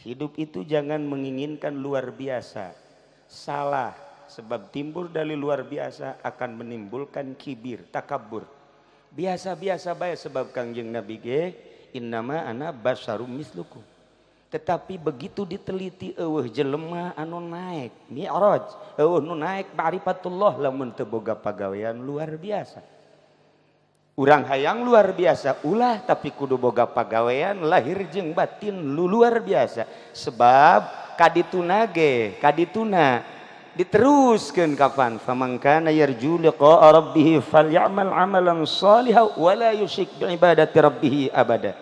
Hidup itu jangan menginginkan luar biasa. Salah, sebab timbul dari luar biasa akan menimbulkan kibir, takabur. Biasa-biasa bae sebab Kangjeng Nabi ge innama ana basyarum mislukum. Tetapi begitu diteliti eueuh jelema anu naik mi'raj, eueuh nu naik ma'rifatullah lamun teu boga pagawean luar biasa. Urang hayang luar biasa ulah tapi kudu boga pagawean lahir jeung batin lu luar biasa. Sebab kadituna ge kadituna diteruskeun kapan faman kana yarju liqa'a rabbih falyamal amalan shalihan wa la yusyrik bi ibadati rabbih abada.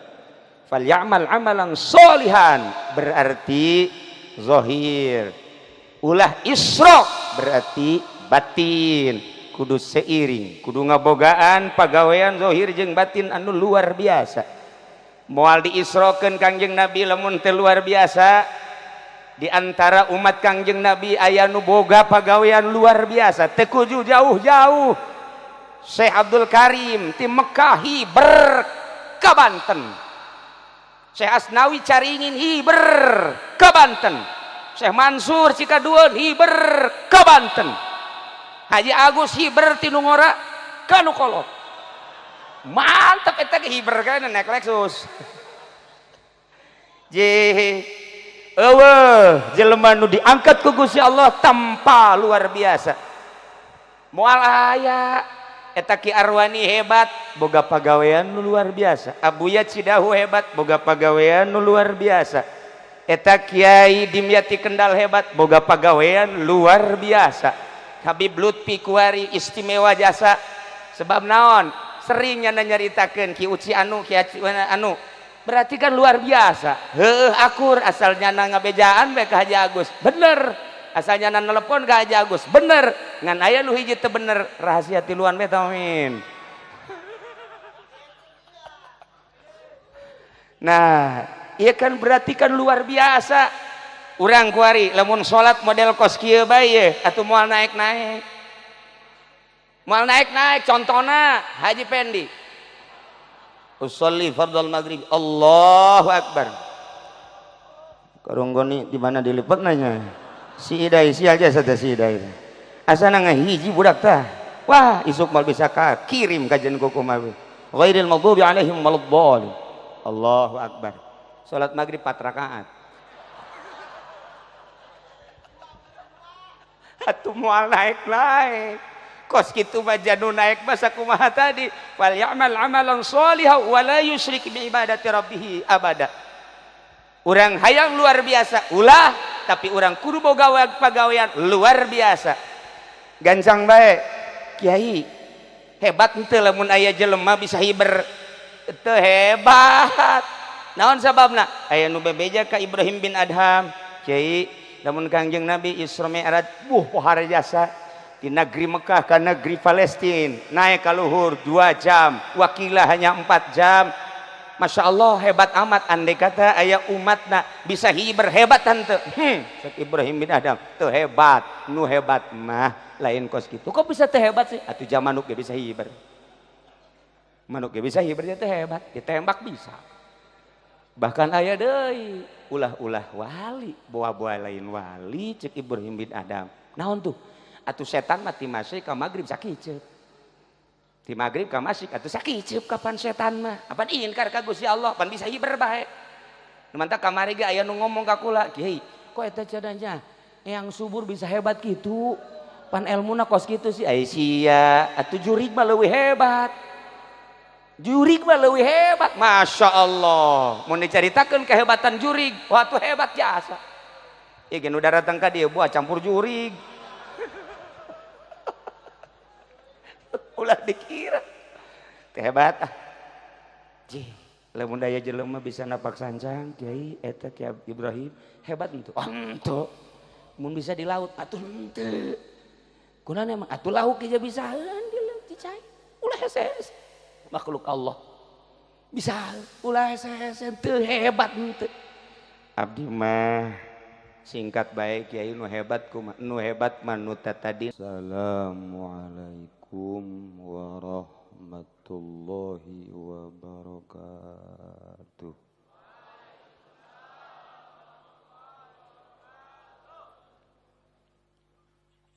Falyamal amalan sholihan berarti zahir, ulah isyrok berarti batin. Kudu seiring, kudu ngabogaan pagawean zahir jeung batin anu luar biasa. Moal diisrokeun Kangjeng Nabi lamun teu luar biasa. Di antara umat Kangjeng Nabi aya nu boga pagawean luar biasa, teu kudu jauh-jauh. Syekh Abdul Karim ti Mekah hiber ka Banten. Syekh Asnawi Caringin hiber ke Banten. Syekh Mansur Cikaduan hiber ke Banten. Haji Agus hiber ti nu ngora ka nu kolot. Mantap eta ge hiber kan naik Lexus. Je eueuh jelema nu diangkat ku Gusti Allah tanpa luar biasa. Moal aya eta Ki Arwani hebat boga pagawean nu luar biasa. Abuya Cidahu hebat boga pagawean nu luar biasa. Eta Kiai Dimyati Kendal hebat boga pagawean luar biasa. Habib Lutfi Kuari istimewa jasa sebab naon seringnya nyaritakeun Ki Uci anu Ki anu berarti kan luar biasa. Heueuh akur asalnya ngabejaan bae ka Haji Agus bener, asalnya nelepon ka Haji Agus bener, ngan aya nu hiji teu bener rahasia tiluan bae tamin. Nah ieu kan berarti kan luar biasa. Urang kuari lamun salat model kos kieu bae ye atuh moal naik-naik. Moal naik-naik contona Haji Pendi. Usolli fardhal maghrib Allahu akbar. Karunggoni di mana dilipet nanya. Si Idai si aja saja si Idai. Asana ngahiji budak tah. Wah, isuk mal bisa ka kirim ka jen kuku mah. Ghairil maghdubi alaihim waladdallin. Allahu akbar. Salat maghrib 4 rakaat. Atuh moal naik-naik. Kos kitu mah janu naik mah sakumaha tadi. Fal ya'mal amalan sholihan wa la yusyrik bi ibadati rabbih abada. Urang hayang luar biasa ulah tapi urang kudu boga pagawean luar biasa. Gancang bae kiai hebat henteu lamun aya jelema bisa hiber teu hebat. Naon sababna? Aya nu bebeja ka Ibrahim bin Adham, kiai lamun Kangjeng Nabi Isra Mi'raj buh pohara jasa di negeri Mekah ke negeri Palestina naik ka luhur 2 jam, wakilah hanya 4 jam. Masya Allah hebat amat andai kata aya umatna bisa hiber hebat tante. Cek Ibrahim bin Adam tuh hebat, nu hebat mah lain kos gitu. Kok bisa teh hebat sih? Atuh jam manuk ge bisa hiber. Manuk ge bisa hiber teh hebat, ditembak bisa. Bahkan aya deui ulah-ulah wali, boa-boa lain wali cek Ibrahim bin Adam. Naon tuh? Atuh setan mah ti masih ka magrib sakiceup. Di maghrib ka masih atuh sakiceup kapan setan mah. Apan ingkar ka Gusti Allah, pan bisa hiber bae. Nu mantap kamari ge aya nu ngomong ka kula, "Kiai, kok eta cadanya yang subur bisa hebat gitu? Pan elmuna kos kitu sih." Ai sia, atuh jurig mah leuwih hebat. Jurig mah leuwih hebat. Masya Allah. Mun dicaritakeun kehebatan jurig, wah tuh hebat jasa. Ieu ge nu daratang ka dieu buah campur jurig. Ulah dikira teh hebat ah. Jih, lamun daya jelema bisa napak sancang, kiai eta Ki Ibrahim hebat henteu. Oh, henteu. Mun bisa di laut atuh henteu. Kunaon emang atuh lauk ge bisaeun di laut di cai. Ulah hese-hese. Makhluk Allah. Bisa ulah hese-hese teu hebat henteu. Abdi mah singkat bae kiai nu hebat kumaha nu hebat mah nu tadi. Assalamualaikum warahmatullahi wabarakatuh.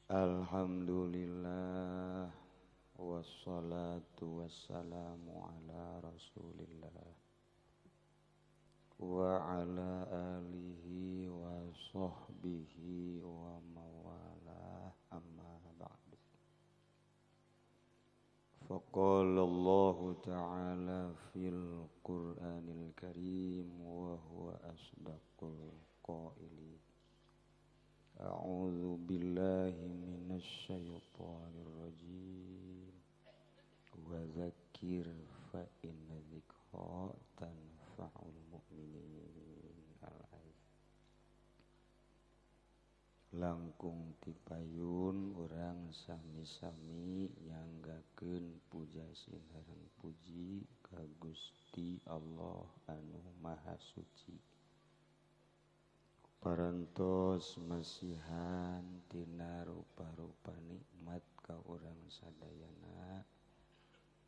Alhamdulillah wassalatu wassalamu ala Rasulillah wa ala alihi wa sahbihi wa mawalah, amma ba'du. Faqala Allahu ta'ala fil Qur'anil Karim wa huwa asdaqul qailin. A'udzu billahi minasy syaithanir rajim. Wa dzakkir fa inna dzikra tanfa'ul mu'minin. Al-ayat. Langkung tipayun urang sami-sami nyanggakeun puja sinareng puji ka Gusti Allah anu Maha Suci. Parantos masihan tina rupa-rupa nikmat ka urang sadayana,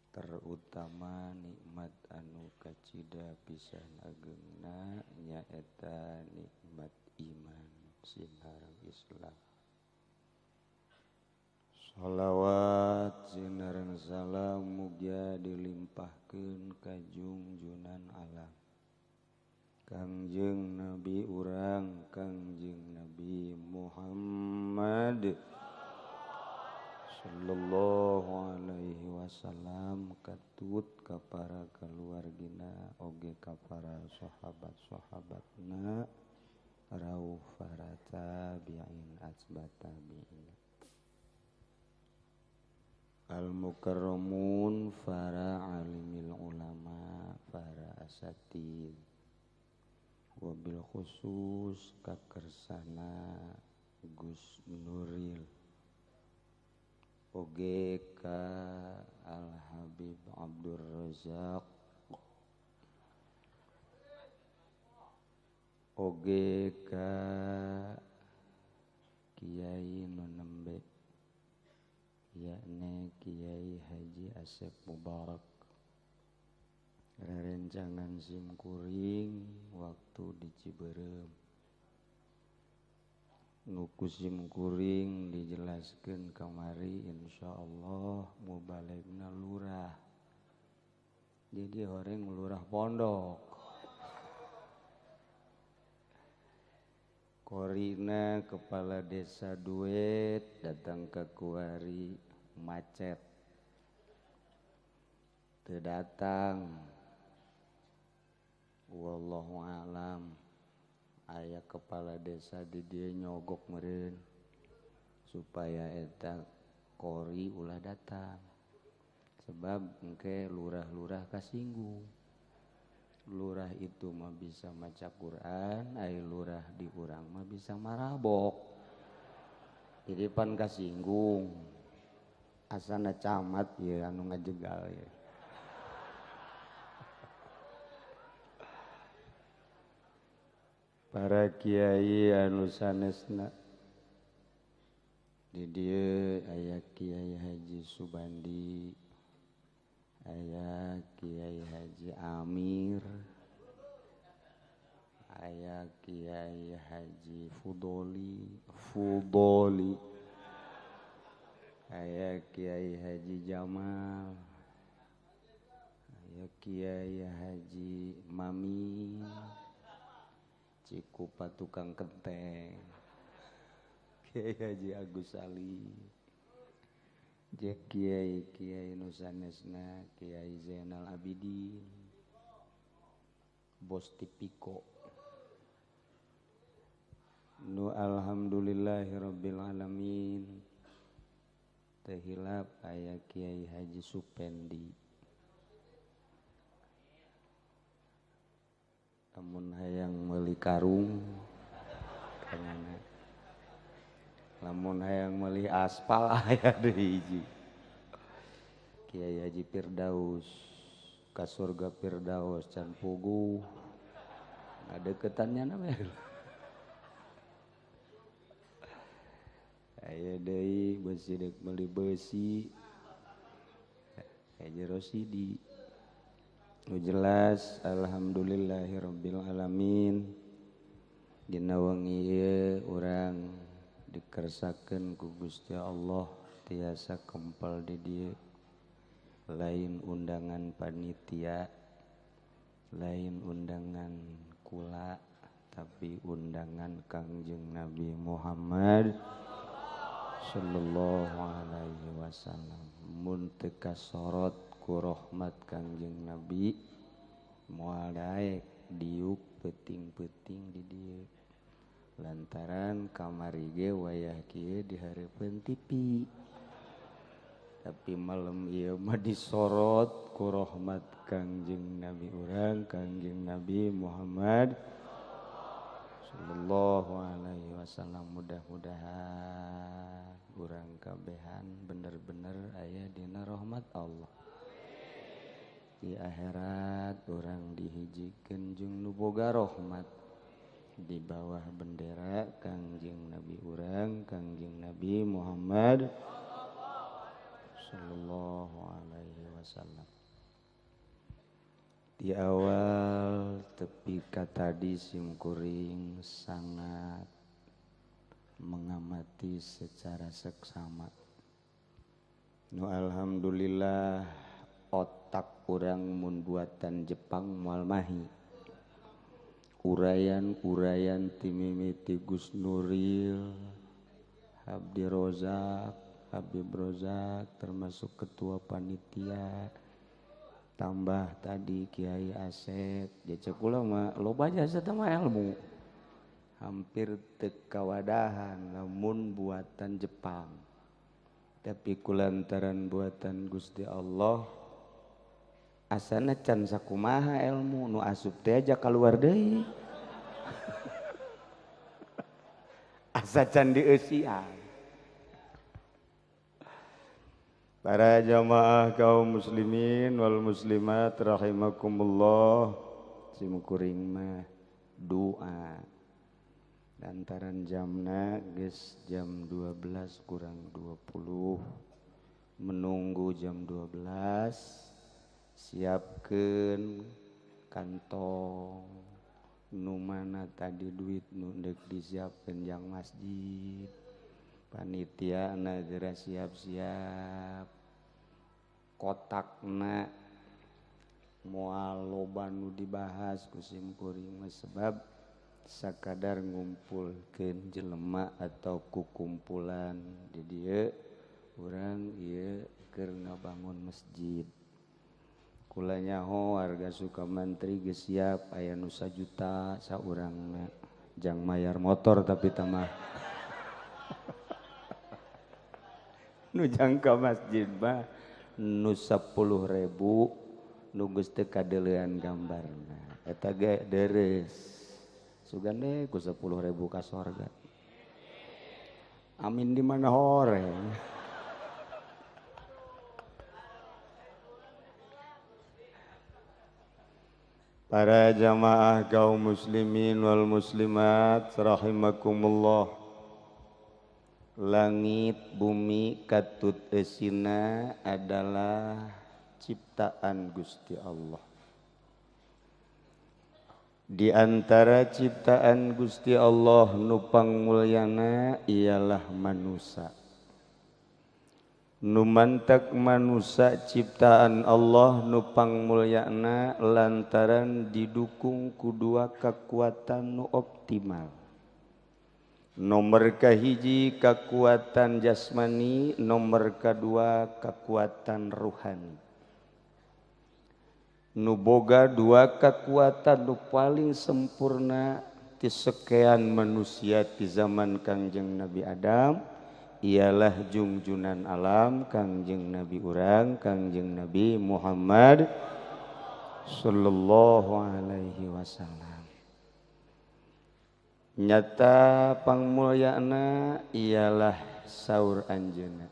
terutama nikmat anu kacida pisan agengna nyaeta nikmat iman sinareng Islam. Shalawat sinareng salam mugia dilimpahkeun ka junjunan alam Kangjeng Nabi urang Kangjeng Nabi Muhammad sallallahu alaihi wasallam, katut ka para keluargina oge ka para sahabat-sahabatna rauh para tabi'in asbat tabi'in al mukarramun, para alimil ulama, para asatid, wabil khusus kakersana Gus Nuril oge ka Al Habib Abdur Razak oge ka Kiai nu nembe yakni Kiai Haji Asep Mubarak. Rerencangan simkuring waktu di Ciberem nuku simkuring dijelaskeun kamari, insyaallah mubalegna lurah, jadi horeng lurah pondok. Korina kepala desa duet datang ke kuari macet teu datang. Wallahu alam, aya kepala desa di dieu nyogok meureun supaya eta kori ulah datang, sebab engke lurah-lurah kasinggung. Lurah itu mah bisa maca Quran, ai lurah di urang mah bisa marabok, jadi pan kasinggung. Asana camat ya anu ngajegal ya. Para kiai anu sanesna di dieu aya Kiai Haji Subandi, aya Kiai Haji Amir, aya Kiai Haji Fudoli, aya Kiai Haji Jamal, aya Kiai Haji Mami Cikupa tukang kenteng, Kiai Haji Agus Ali, Kiai Kiai nusanesna Kiai Zainal Abidin, Bos Tipiko. Nu alhamdulillahirabbil alamin. Teu hilap aya Kiai Haji Supendi. Lamun hayang meuli karung kana, lamun hayang meuli aspal aya deui hiji. Kiai Haji Firdaus ka surga Firdaus can puguh. Ngadeukeutannya namanya. Aya deui beusi deuk meuli beusi Haji Rosidi. Nu jelas alhamdulillahirabbil alamin. Dina wengi ieu urang Dikersakeun ku Gusti Allah tiasa kempel di dieu. Lain undangan panitia, lain undangan kula, tapi undangan Kangjeng Nabi Muhammad sallallahu alaihi wasallam. Mun teu kasorot ku rahmat Kangjeng Nabi moal daek diuk peuting-peuting di dieu. Lantaran kamari ge wayah kieu dihareupeun TV, tapi malam ieu mah disorot ku rahmat Kangjeng Nabi urang, Kangjeng Nabi Muhammad sallallahu alaihi wasallam. Mudah-mudahan urang kabehan bener-bener aya dina rahmat Allah. Di akhirat urang dihijikeun jeung nu boga rahmat di bawah bendera Kangjeng Nabi urang, Kangjeng Nabi Muhammad sallallahu alaihi wasallam. Di awal tepi ka tadi simkuring sangat mengamati secara seksama. Nu alhamdulillah otak urang mun buatan Jepang moal mahi. Uraian-uraian ti mimiti Gus Nuril, Abdi Rozak, Habib Rozak termasuk ketua panitia, tambah tadi Kiai Asep, dia cek kula mah loba jasa teh mah ilmu. Hampir teu kawadahan lamun buatan Jepang. Tapi kulantaran buatan Gusti Allah asana can sakumaha ilmu nu asup teh aja kaluar deui. Asa can dieusian. Para jamaah kaum muslimin wal muslimat rahimakumullah, simkuring mah doa lantaran jamna geus jam 12 kurang 20, menunggu jam 12 siapkeun kantong nu mana tadi duit nu deuk disiapkeun jang masjid, panitia na geura siap-siap kotakna moal loba nu dibahas ku simkuring mah sebab sakadar ngumpulkeun jelema atau kukumpulan di dieu urang ieu keur ngabangun masjid. Kula nyaho warga Sukamantri geus siap aya nu sajuta saurangna jang mayar motor tapi tamah nu jang ka masjid mah nu 10.000 nu geus teu kadeulean gambarna eta ge deres sugan deh ku 10.000 ka sorga. Amin di mana horeng. Para jamaah kaum muslimin wal muslimat rahimakumullah. Langit bumi katut esina adalah ciptaan Gusti Allah. Di antara ciptaan Gusti Allah nu pangmulyana ialah manusia. Nu mantak manusia ciptaan Allah nu pangmulyana lantaran didukung ku dua kekuatan nu optimal. Nomor kahiji kekuatan jasmani, nomor kedua kekuatan ruhani. Nu boga dua kekuatan nu paling sempurna ti sekian manusia di zaman Kangjeng Nabi Adam ialah jungjunan alam Kangjeng Nabi urang, Kangjeng Nabi Muhammad sallallahu alaihi wasallam. Nyata pangmulyana ialah saur anjeunna.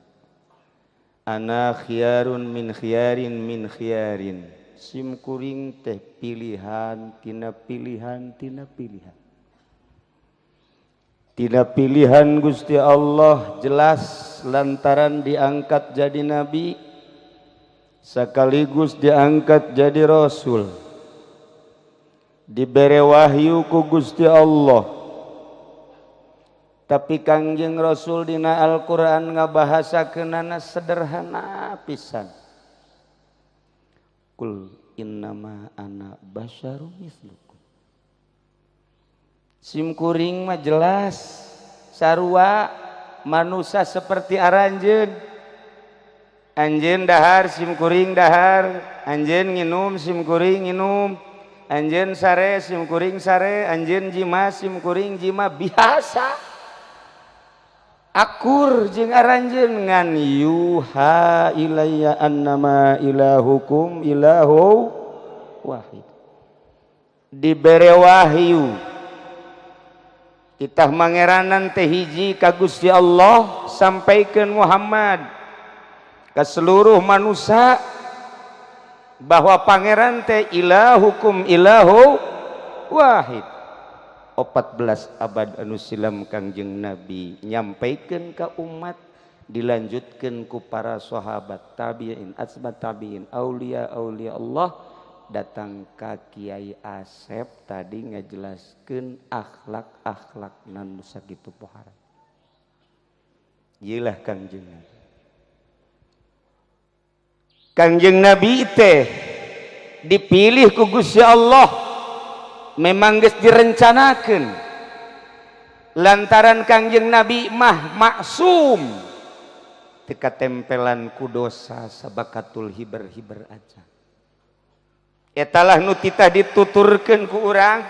Ana khiyarun min khiyarin min khiyarin. Sim kuring teh pilihan tina pilihan tina pilihan. Tina pilihan Gusti Allah jelas lantaran diangkat jadi nabi sekaligus diangkat jadi rasul. Dibere wahyu ku Gusti Allah. Tapi Kangjeng Rasul dina Al-Qur'an ngabahasakeunana sederhana pisan. Qul innama ana basyarum mislukum. Sim kuring mah jelas sarua manusia seperti aranjeun. Anjeun dahar, sim kuring dahar, anjeun nginum, sim kuring nginum, anjeun sare, sim kuring sare, anjeun jima, sim kuring jima, biasa. Akur jeung aranjeun, ngan yuha ilayya annama ilahukum ilahu wahid. Dibere wahyu titah mangeranan teh hiji ka Gusti Allah, sampaikan Muhammad ke seluruh manusia bahwa pangeran teh ilahukum ilahu wahid. 14 abad anu silam Kangjeng Nabi nyampaikan ke umat, dilanjutkan ku para sahabat, tabi'in, atsba tabi'in, aulia aulia Allah, datang ka Kiai Asep tadi ngajelaskeun akhlak-akhlak nu sakitu pohara. Ieulah Kangjeng Nabi. Kangjeng Nabi teh dipilih ku Gusti Allah, memang geus direncanakeun, lantaran Kangjeng Nabi mah maksum, teu katempelan ku dosa sabakatul hiber-hiber aja. Etalah nu titah dituturkeun ku urang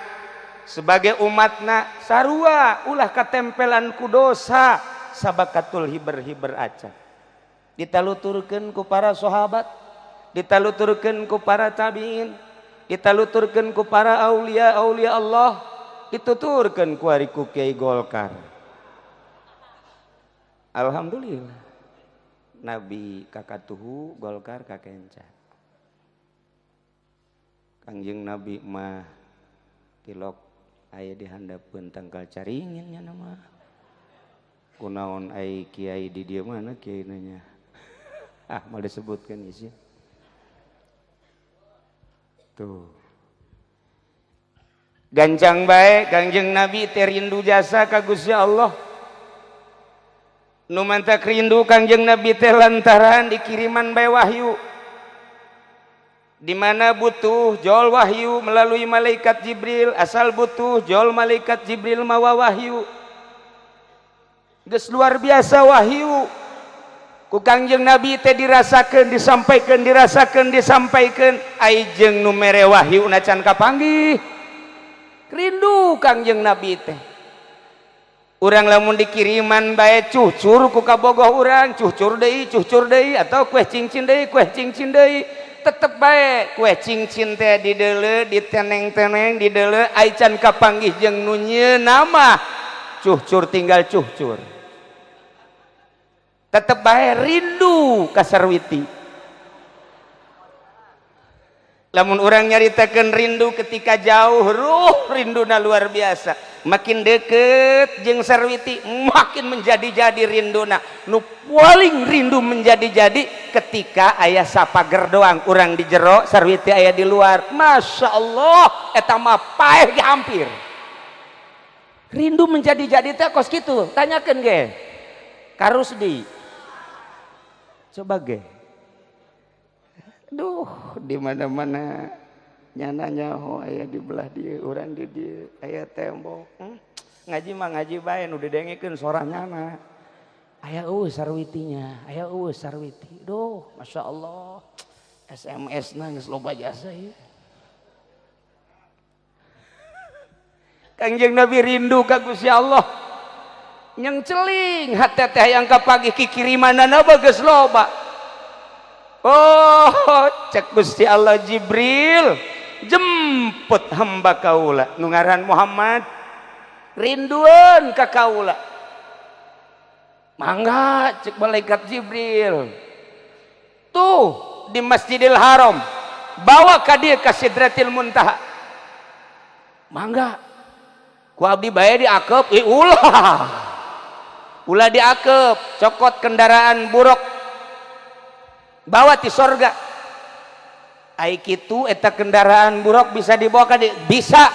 sebagai umatna, sarua ulah katempelan ku dosa sabakatul hiber-hiber aja. Ditaluturkeun ku para sahabat, ditaluturkeun ku para tabiin, ditaluturkeun ku para aulia aulia Allah, dituturkeun ku ari ku Kiai Golkar. Alhamdulillah, Nabi kakatuhu, Golkar kakenca. Kangjeng Nabi mah tilok aya di handapeun tangkal caringin nya nama. Kunaon ai kiai di dieu, mana kiai nanya? Ah, mau disebutkan isi. Tuh. Gancang bae Kangjeng Nabi teh rindu jasa ka Gusti Allah. Nu mantak rindu Kangjeng Nabi teh lantaran dikiriman bae wahyu. Di mana butuh jol wahyu melalui malaikat Jibril, asal butuh jol malaikat Jibril mawa wahyu. Geus luar biasa wahyu. Ku Kangjeng Nabi teh dirasakeun, disampaikan, dirasakeun, disampaikan, ai jeung nu mere wahyu can kapanggih. Rindu Kangjeng Nabi teh. Urang lamun dikiriman bae cucur ku kabogoh urang, cucur deui, cucur deui, atau kue cincin deui, kue cincin deui. Tetep bae kue cincin teh dideuleu, diteneng-teneng, dideuleu, ai can kapanggih jeung nu nama, cucur tinggal cucur. Tetep bae rindu ka Sarwiti. Lamun urang nyaritakeun rindu ketika jauh, ruh rinduna luar biasa. Makin deket jeung Sarwiti makin menjadi-jadi rinduna. Nu paling rindu menjadi-jadi ketika aya sapager doang, urang di jero, Sarwiti aya di luar. Masya Allah, eta mah paeh ge hampir. Rindu menjadi-jadi teh kos kitu, tanyakeun ge. Karusdi. Coba ge. Duh, di mana-mana nyana nyaho aya di belah dieu, urang di dieu, aya tembok. Ngaji mah ngaji bae, nu didengekeun sora nyana. Aya eueuh sarwitinya, aya eueuh sarwiti. Duh, Masya Allah. SMS na geus loba jasa ieu. Kangjeng Nabi rindu ka Gusti Allah. Nyeng celing hate teh hayang kapagih, kikirimanana geus loba. Oh, cek Gusti Allah, Jibril, jemput hamba kaula nu ngaran Muhammad, rinduan ka kaula. Mangga, cek malaikat Jibril, tuh di Masjidil Haram, bawa ka dieu ka Sidratil Muntaha. Mangga, ku abdi bae diakep. Ih, ulah, ulah diakep, cokot kendaraan buruk, bawa ti sorga. Ai kitu eta kendaraan buruk bisa dibawa ka dieu? Bisa.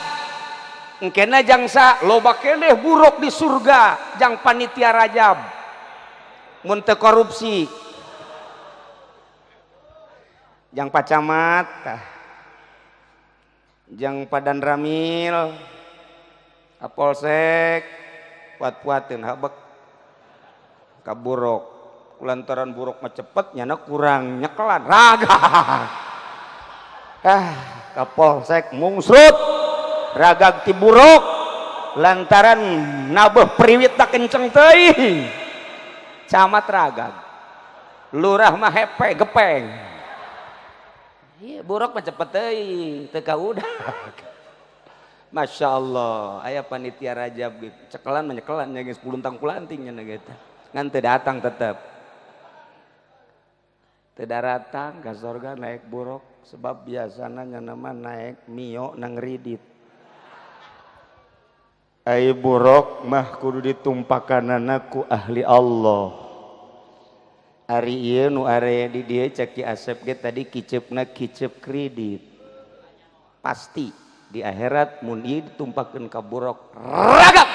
Engkena jangsa loba keneh buruk di surga jang panitia rajab mun teu korupsi jang pacamat jang padan ramil kapolsek puat-puateun habek ka buruk lantaran buruk mah cepet nyana kurang nyekelan raga ah kapolsek mungsrut ragag ti buruk lantaran nabeuh priwit tak kenceng teuing camat ragag lurah mah hepe gepeng iya buruk mah cepet teuing teu kaudag. Masya Allah aya panitia rajab gitu cekelan mah nyekelan nya geus puluntang pulanting nya gitu ngan teu datang tetep teu daratang ka sorga naik buruk sebab biasana nya mah naik mio nang ridit. Ai buruk mah kudu ditumpakanana ku ahli Allah. Ari ieu nu area di dieu cek Ki Asep ge tadi kiceupna kicep kredit. Pasti di akhirat mun ieu ditumpakeun ka buruk ragag.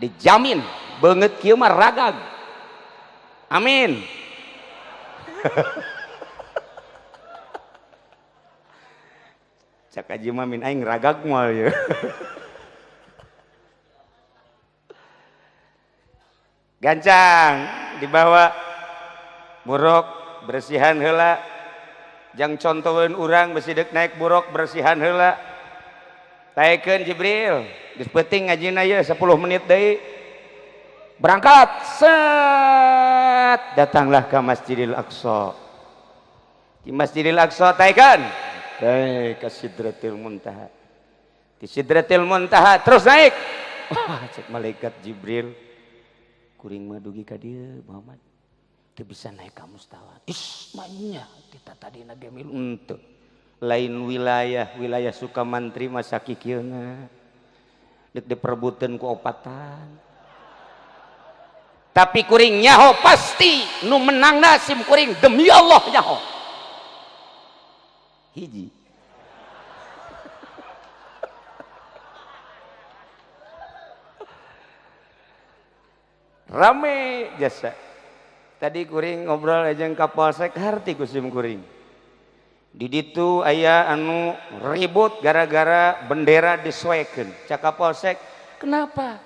Dijamin beungeut kieu mah ragag. Amin. Cak aji mah min aing ragag moal ieu. Gancang dibawa buruk bersihan heula jang contoheun urang besi deuk naik buruk bersihan heula taekeun Jibril geus peuting ngajina ieu 10 menit deui berangkat set datanglah ke Masjidil Aqsa di Masjidil Aqsa taekeun tae ka Sidratil Muntaha di Sidratil Muntaha terus naik wah cek malaikat Jibril kuring mah dugi ka dieu Muhammad teu bisa naik ka mustawa. Is manya kita tadina ge milu henteu. Lain wilayah wilayah Sukamantri mah sakikieuna. Deuk diperebutkeun ku opatan. Tapi kuring nyaho pasti nu menangna sim kuring demi Allah nyaho. Hiji. Rame jasa. Tadi kuring ngobrol aja kapolsek harti kusim kuring. Di ditu aya anu ribut gara-gara bendera disoekeun. Cak kapolsek, kenapa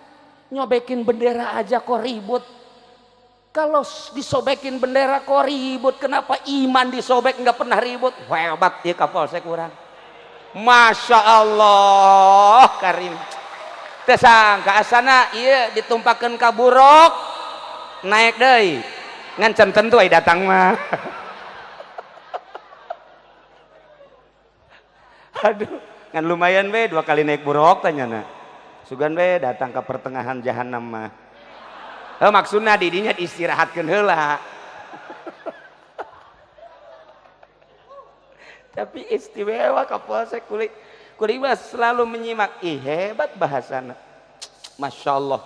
nyobekin bendera aja kok ribut? Kalau disobekin bendera kok ribut, kenapa iman disobek nggak pernah ribut? Hebat ya kapolsek urang. Masya Allah karim. Tesangka asana ieu ditumpakeun ka buruk naik deui ngan can tentu aya datang mah. Aduh ngan lumayan we dua kali naik buruk tanyana sugan we datang ke pertengahan jahanam mah. Heuh maksudna di dinya diistirahatkeun heula. Tapi istimewa kapolsek kulit kuring mah selalu menyimak. Ih hebat bahasana. Masya Allah.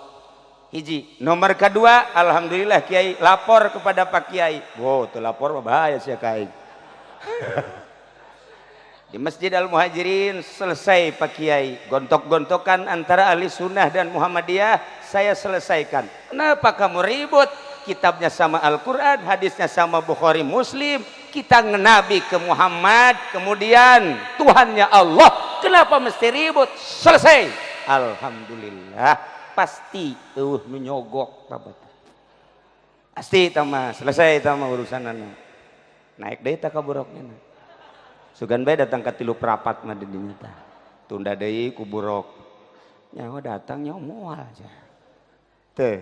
Hiji. Nomor kedua, alhamdulillah Kiai lapor kepada Pak Kiai. Wow, tuh lapor mah bahaya sih Kiai. Di Masjid Al Muhajirin selesai Pak Kiai. Gontok-gontokan antara ahli sunnah dan Muhammadiyah saya selesaikan. Kenapa kamu ribut? Kitabnya sama Al-Quran, hadisnya sama Bukhari Muslim. Kita ngenabi ke Muhammad, kemudian Tuhannya Allah. Kenapa mesti ribut? Selesai. Alhamdulillah. Pasti eueuh nu nyogok babat. Pasti tama selesai tama urusanana. Naik deui ta ka buruknya. Sugan bae datang ka 3 prapat mah di dinya tah. Tunda deui ku buruk. Nyawa datang nyawa moal aja. Teu.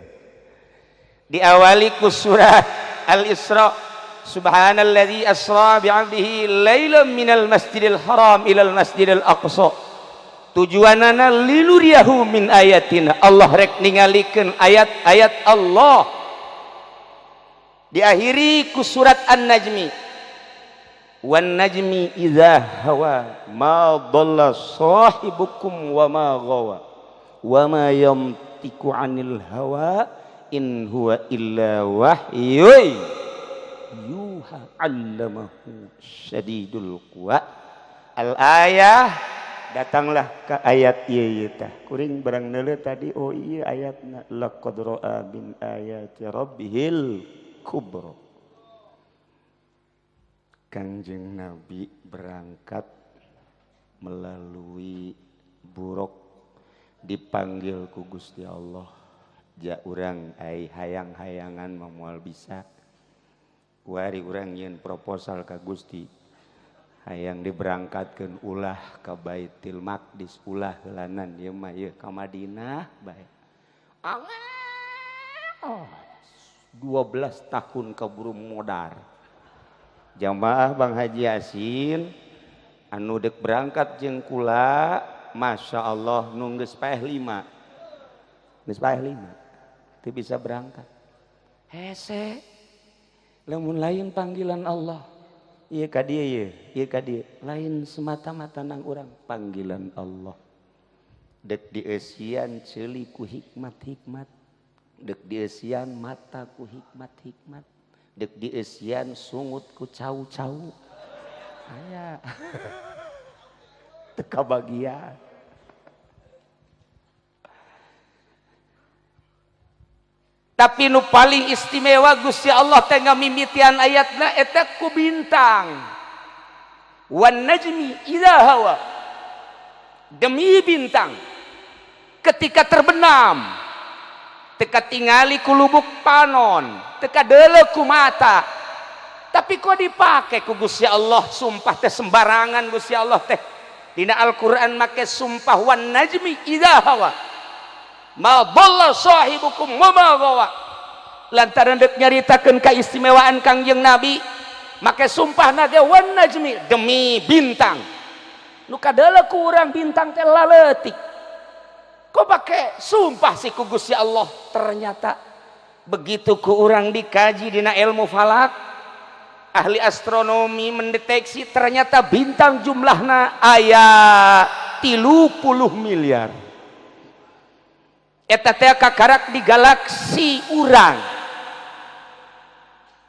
Diawali ku surat Al-Isra. Subhanalladzi asra bi'abdihi lailan minal masjidil haram ilal masjidil aqsa. Tujuanana liluriyahu min ayatina. Allah rek ningalikeun ayat-ayat Allah. Diakhiri ku surat An-Najmi. Wan najmi idza hawa ma dhalla sahibukum wa ma ghawa wa ma yantiqu 'anil hawa in huwa illa wahyun yuha 'allamahu syadidul quwa. Al-ayah Datanglah ke ayat ieu tah. Kuring barang neuleuh tadi oh iya ayatna laqad ra'a min ayati rabbihil kubra. Kangjeng Nabi berangkat melalui buruk dipanggil ku Gusti Allah. Ja urang ai hayang-hayangan mah moal bisa. Kuari urang nyieun proposal ka Gusti. Hayang diberangkatkeun ulah ka Baitul Maqdis, ulah heulanan ieu mah ieu ka Madinah bae. Oh, 12 tahun kaburu modar. Jamaah Bang Haji Yasin anu dek berangkat jeung kula, Masya Allah nu geus paeh 5. Geus paeh 5. Teu bisa berangkat. Hese. Lamun lain panggilan Allah. Iya ka dieu ieu, ieu ka dieu. Lain semata-mata nang urang panggilan Allah. Dek dieusian ceuli ku hikmat-hikmat, dek dieusian mata ku hikmat-hikmat, dek dieusian sungut ku cau-cau. Aya. Teu kabagian. Tapi nu paling istimewa Gusti Allah teh ngamimitian ayatna eta ku bintang. Wan najmi idza hawa. Demi bintang ketika terbenam, teka tingali ku lubuk panon, teka deuleu ku mata. Tapi kok dipake ku Gusti Allah sumpah teh sembarangan Gusti Allah teh. Dina Al-Qur'an make sumpah wan najmi idza hawa. Ma dhalla sahibukum wa ma ghawa. Lantaran dek nyaritakeun kaistimewaan Kangjeng Nabi, make sumpahna ge wan najmi demi bintang. Nu kadeuleu ku urang bintang teh laleutik. Kok pake sumpah sih ku Gusti Allah? Ternyata begitu ku urang dikaji dina ilmu falak, ahli astronomi mendeteksi ternyata bintang jumlahna aya 30 miliar. Eta teh kakarak di galaksi urang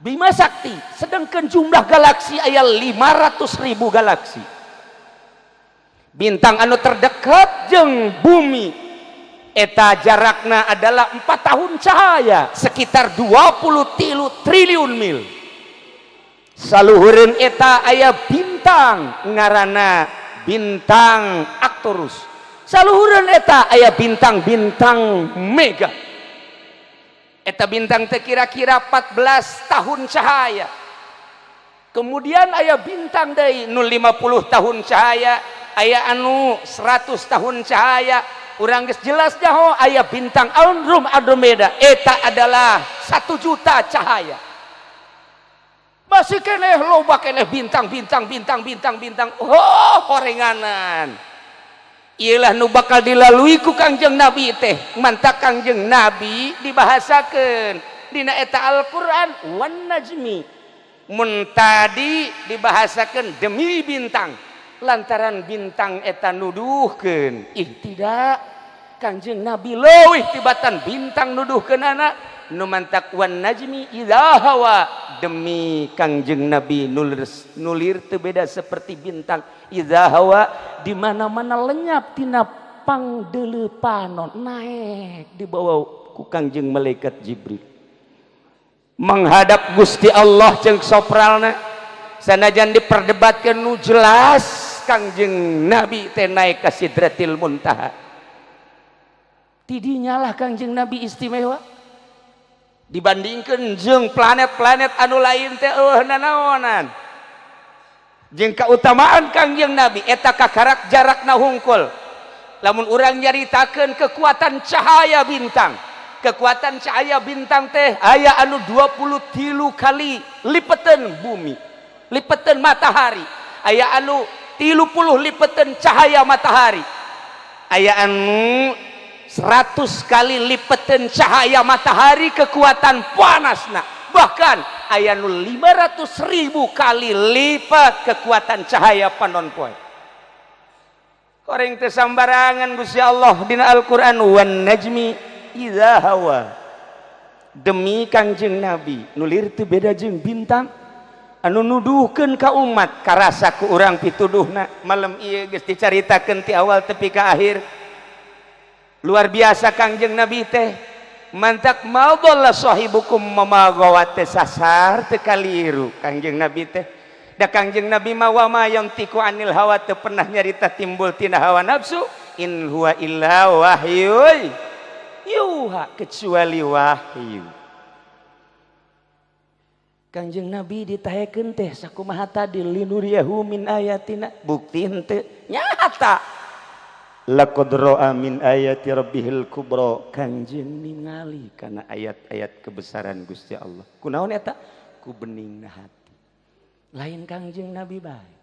Bima Sakti, sedangkan jumlah galaksi aya 500.000 galaksi. Bintang anu terdekat jeung bumi eta jarakna adalah 4 tahun cahaya, sekitar 23 triliun mil. Saluhureun eta aya bintang ngaranna bintang Arcturus. Saluhureun eta aya bintang-bintang mega. Eta bintang teh kira-kira 14 tahun cahaya. Kemudian aya bintang deui nu 50 tahun cahaya, aya anu 100 tahun cahaya. Urang geus jelas nyaho aya bintang Andromeda, eta adalah 1 juta cahaya. Masih keneh loba keneh bintang bintang bintang bintang bintang. Oh, horenganan. Iyalah nu bakal dilalui ku Kangjeng Nabi teh. Mantak Kangjeng Nabi dibahasakeun dina eta Al-Qur'an wan najmi. Mun tadi dibahasakeun demi bintang, lantaran bintang eta nuduhkeun. Ih tidak, Kangjeng Nabi leuwih tibatan bintang nuduhkeun anak nu mantak wan najmi idza hawa, demi Kangjeng Nabi nulir teu beda seperti bintang idza hawa, di mana-mana lenyap tina pangdeuleu panon naik dibawa ku Kangjeng malaikat Jibril menghadap Gusti Allah jeung sopralna. Sanajan diperdebatkeun nu jelas Kangjeng Nabi teh naik ka Sidratil Muntaha. Tidinya lah Kangjeng Nabi istimewa dibandingkan jeung planet-planet anu lain teh eueuh nanaonan. Jeung kautamaan Kangjeng Nabi eta kakarak jarakna hungkul. Lamun urang nyaritakeun kekuatan cahaya bintang, kekuatan cahaya bintang teh aya anu 23 kali lipetan bumi, lipetan matahari, aya anu 30 lipetan cahaya matahari, aya anu 100 kali lipetan cahaya matahari kekuatan panasna, bahkan aya nu 500.000 kali lipat kekuatan cahaya panon poe. Koreng teu sambarangan Gusti Allah dina Al-Qur'an wan najmi idza hawa, demi Kangjeng Nabi nulir teu beda jeung bintang. Anu nuduhkeun ka umat karasa ku urang pituduhna malam ieu geus dicaritakeun ti awal tepi ka akhir. Luar biasa Kangjeng Nabi teh. Mantak maudalla sahibukum mamagawat teh sasar teu kaliru Kangjeng Nabi teh. Da Kangjeng Nabi mah wa ma yantiqu anil hawa teu pernah nyarita timbul tina hawa nafsu, in huwa illa wahyun yuha, kecuali wahyu. Kangjeng Nabi ditahekeun teh sakumaha tadi linuriyahu min ayatina, bukti henteu nyata. Laqad ra'a min ayati rabbihil kubra, Kangjeng ningali kana ayat-ayat kebesaran Gusti Allah. Kunaon eta? Ku beningna hati. Lain Kangjeng Nabi bae.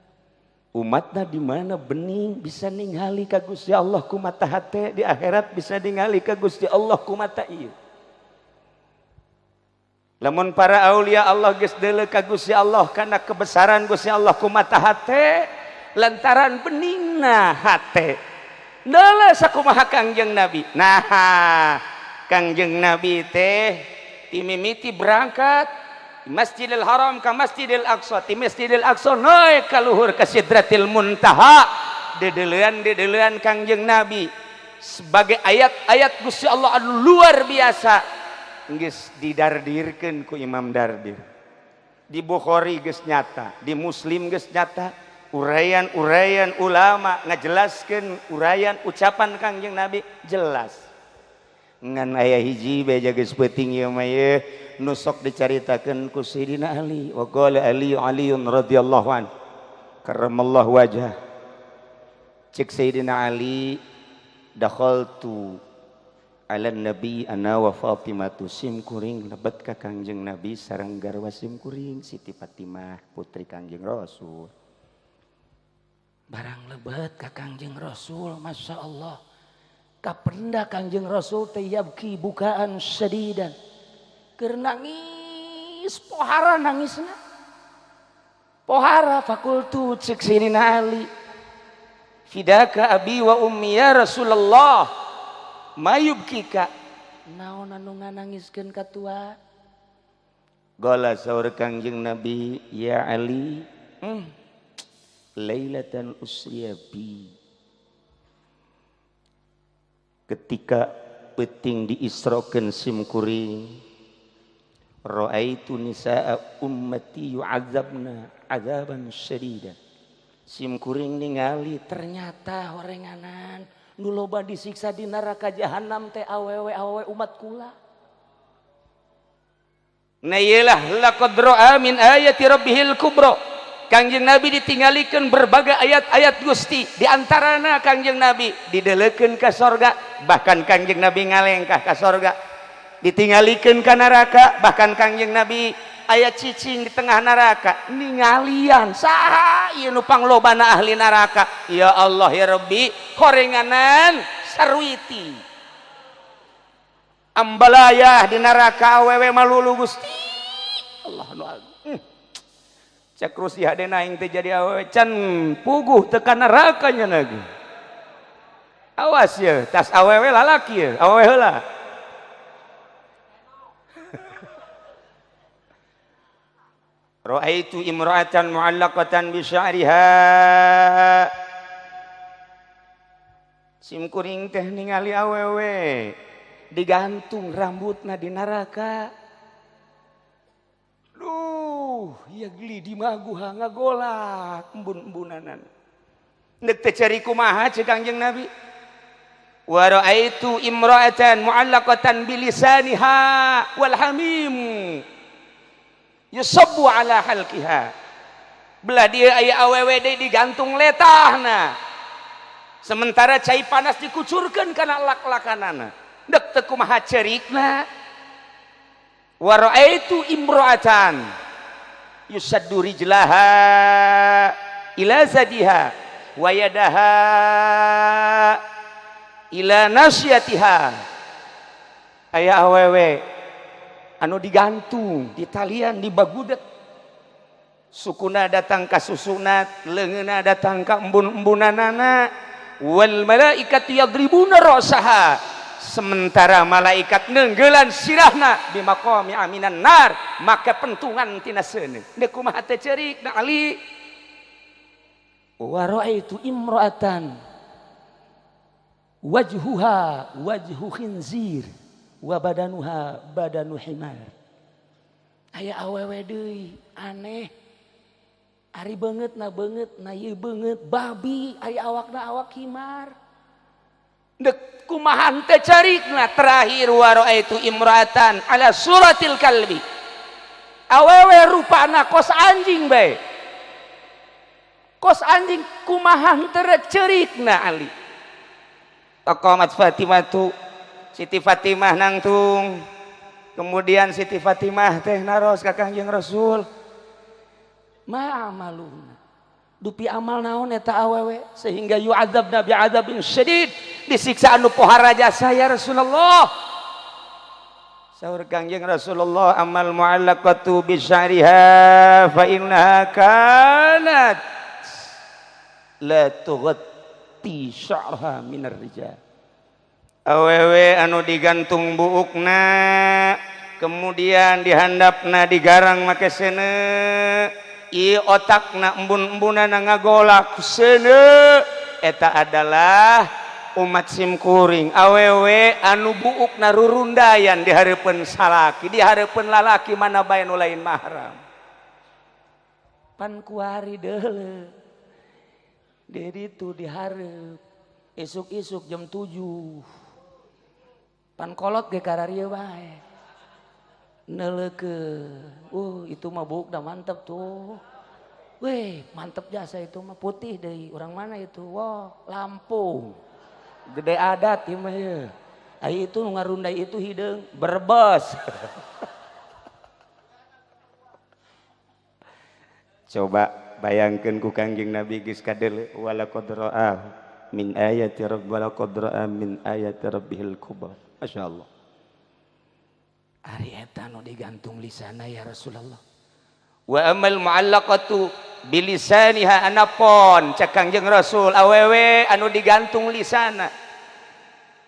Umatna di mana bening bisa ningali ka Gusti Allah ku mata hate, di akhirat bisa ningali ka Gusti Allah ku mata ieu. Lamun para aulia Allah geus deuleu ka Gusti Allah kana kebesaran Gusti Allah ku mata hate lantaran beningna hate. Deuleu sakumaha Kangjeng Nabi. Nah, Kangjeng Nabi teh timimiti berangkat Masjidil Haram ka Masjidil Aqsa, ti Masjidil Aqsa naik ka luhur ka Sidratil Muntaha. Dedeulean-dedeulean Kangjeng Nabi sebagai ayat-ayat Gusti Allah anu luar biasa. Geus didardirkeun ku Imam Dardir. Di Bukhari geus nyata, di Muslim geus nyata, uraian-uraian ulama ngajelaskeun uraian ucapan Kangjeng Nabi jelas. Ngan aya hiji beja geus peuting ieu mah ye nu sok dicaritakeun ku Sayyidina Ali. Wa qala Ali Aliun radhiyallahu an karramallahu wajhah. Cek Sayyidina Ali, dakhaltu ala nabi ana wa Fatimatu, sim kuring lebet ka Kangjeng Nabi sareng garwa sim kuring Siti Fatimah putri Kangjeng Rasul. Barang lebet ka Kangjeng Rasul, Masya Allah, kapenda Kangjeng Rasul teh yabki bukaan sadidan, keur nangis pohara nangisna pohara. Fakultu, cek Sayyidina Ali, fidaka abi wa ummi ya Rasulullah, mayubkika, naon anu nganangiskeun ka tua? Qala, saur Kangjeng Nabi, ya Ali, lailatan usriya bi, ketika peuting diisrokeun sim kuring, raaitu nisaa ummati yu'adzabna azaban syadida, sim kuring ningali ternyata horenganan nu loba disiksa di neraka jahanam teh awewe-awewe umat kula. Nah iyalah laqad ra'a min ayati rabbihil kubra. Kangjeng Nabi ditinggalikeun berbagai ayat-ayat Gusti, di antarana Kangjeng Nabi didelekeun ka sorga, bahkan Kangjeng Nabi ngalengkah ka sorga, ditinggalikeun ka neraka, bahkan Kangjeng Nabi aya cicing di tengah neraka ningalian saha ieu nu panglobana ahli neraka. Ya Allah ya Rabbi, horenganan sarwiti ambalayah di neraka awewe malulu. Gusti Allah nu agung. Cek rusi hadena aing teh jadi awewe can puguh teu ka neraka nya lagi. Awas ya, tas awewe lalaki ya, awewe heula. Ra'aitu imra'atan mu'allaqatan bi sya'riha. Sim kuring teh ningali awewe digantung rambutna di neraka. Duh, ya geli di maguha ngagolak embun-embunanan. Nek teh cari kumaha cek Kangjeng Nabi. Wa ra'aitu imra'atan mu'allaqatan bilisaniha wal hamim yusabbu ala halqiha. Belah dia aya awewe deui digantung letahna. Sementara cai panas dikucurkeun kana lak-lakanana. Dek teu kumaha cerikna. Wa ra'aitu imra'atan yusaddu rijlaha ila zadiha wa yadaha ila nasyatiha. Aya awewe anu digantung di talian di bagudet, sukuna datang ka susunat, leungeunna datang ka embun-embunanana. Wal malaikatu yadribuna ra'saha, Sementara malaikat nenggelan sirahna bi maqami aminan nar, make pentungan tina seuneu. Deuk kumaha teh ceurik na Ali. Wa ra'aitu imra'atan wajhuha wajhu khinzir wa badanuha badanu himar. Aya awewe deui aneh. Ari beungeut na ieu beungeut babi, aya awakna awak himar. Dek kumaha teh carikna terakhir wa ra'aitu imra'atan ala suratil kalbi. Awewe rupana kos anjing bae. Kos anjing kumaha teu cerikna Ali. Taqamat Fatimah tu, Siti Fatimah nangtung. Kemudian Siti Fatimah teh naros ka Kangjeng Rasul. Ma amaluna. Dupi amal naon eta awewe sehingga yu'adzabna bi'adzabin syadid, disiksa anu pohara jasa ya Rasulullah. Saur Kangjeng Rasulullah amal mu'allaqatu bi sya'riha fa innaha kanat la tughatti sya'raha minar rijal. Awewe anu digantung buukna kemudian dihandapna digarang make seuneu, ieu otakna embun-embunana ngagolak seuneu, eta adalah umat simkuring. Awewe anu buukna rurundayan di hareupeun salaki, di hareupeun lalaki mana bae nu lain mahram. Pan kuari deuleu di ditu dihareup isuk-isuk jam 7. Pan kolot ge kararieu bae. Neuleukeun. Itu mah buukna mantep tuh. Weh, mantep jasa itu mah putih deui. Orang mana itu? Wah, Lampung. Gede adat ieu mah ye. Ai itu nu ngarundai itu hideung Brebes. Coba bayangkeun ku Kangjeng Nabi geus kadeuleu wala qad ra'a min ayati rabb wala qad ra'a min ayati rabbihil kubra. Masyaallah. Ari eta nu digantung lisana ya Rasulullah. Wa amal mu'allaqatu bilisaniha anapon cek Kangjeng Rasul awewe anu digantung lisana.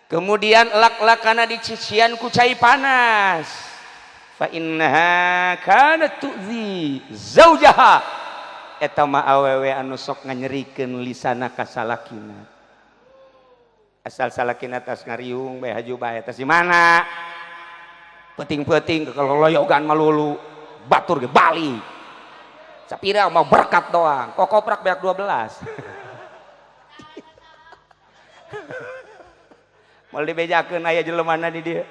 Kemudian lak-lakana dicician ku cai panas. Fa innaha kanat tu'zi zaujaha. Eta mah awewe anu sok nganyerikeun lisana ka salakina. Asal salakina tas ngariung bae haju bae tas di mana? Peting-peting keloloyogan malulu batur ge bali. Sapira mau berkat doang, kokoprak beak 12. Mau dibejakeun aya jelemana di dieu.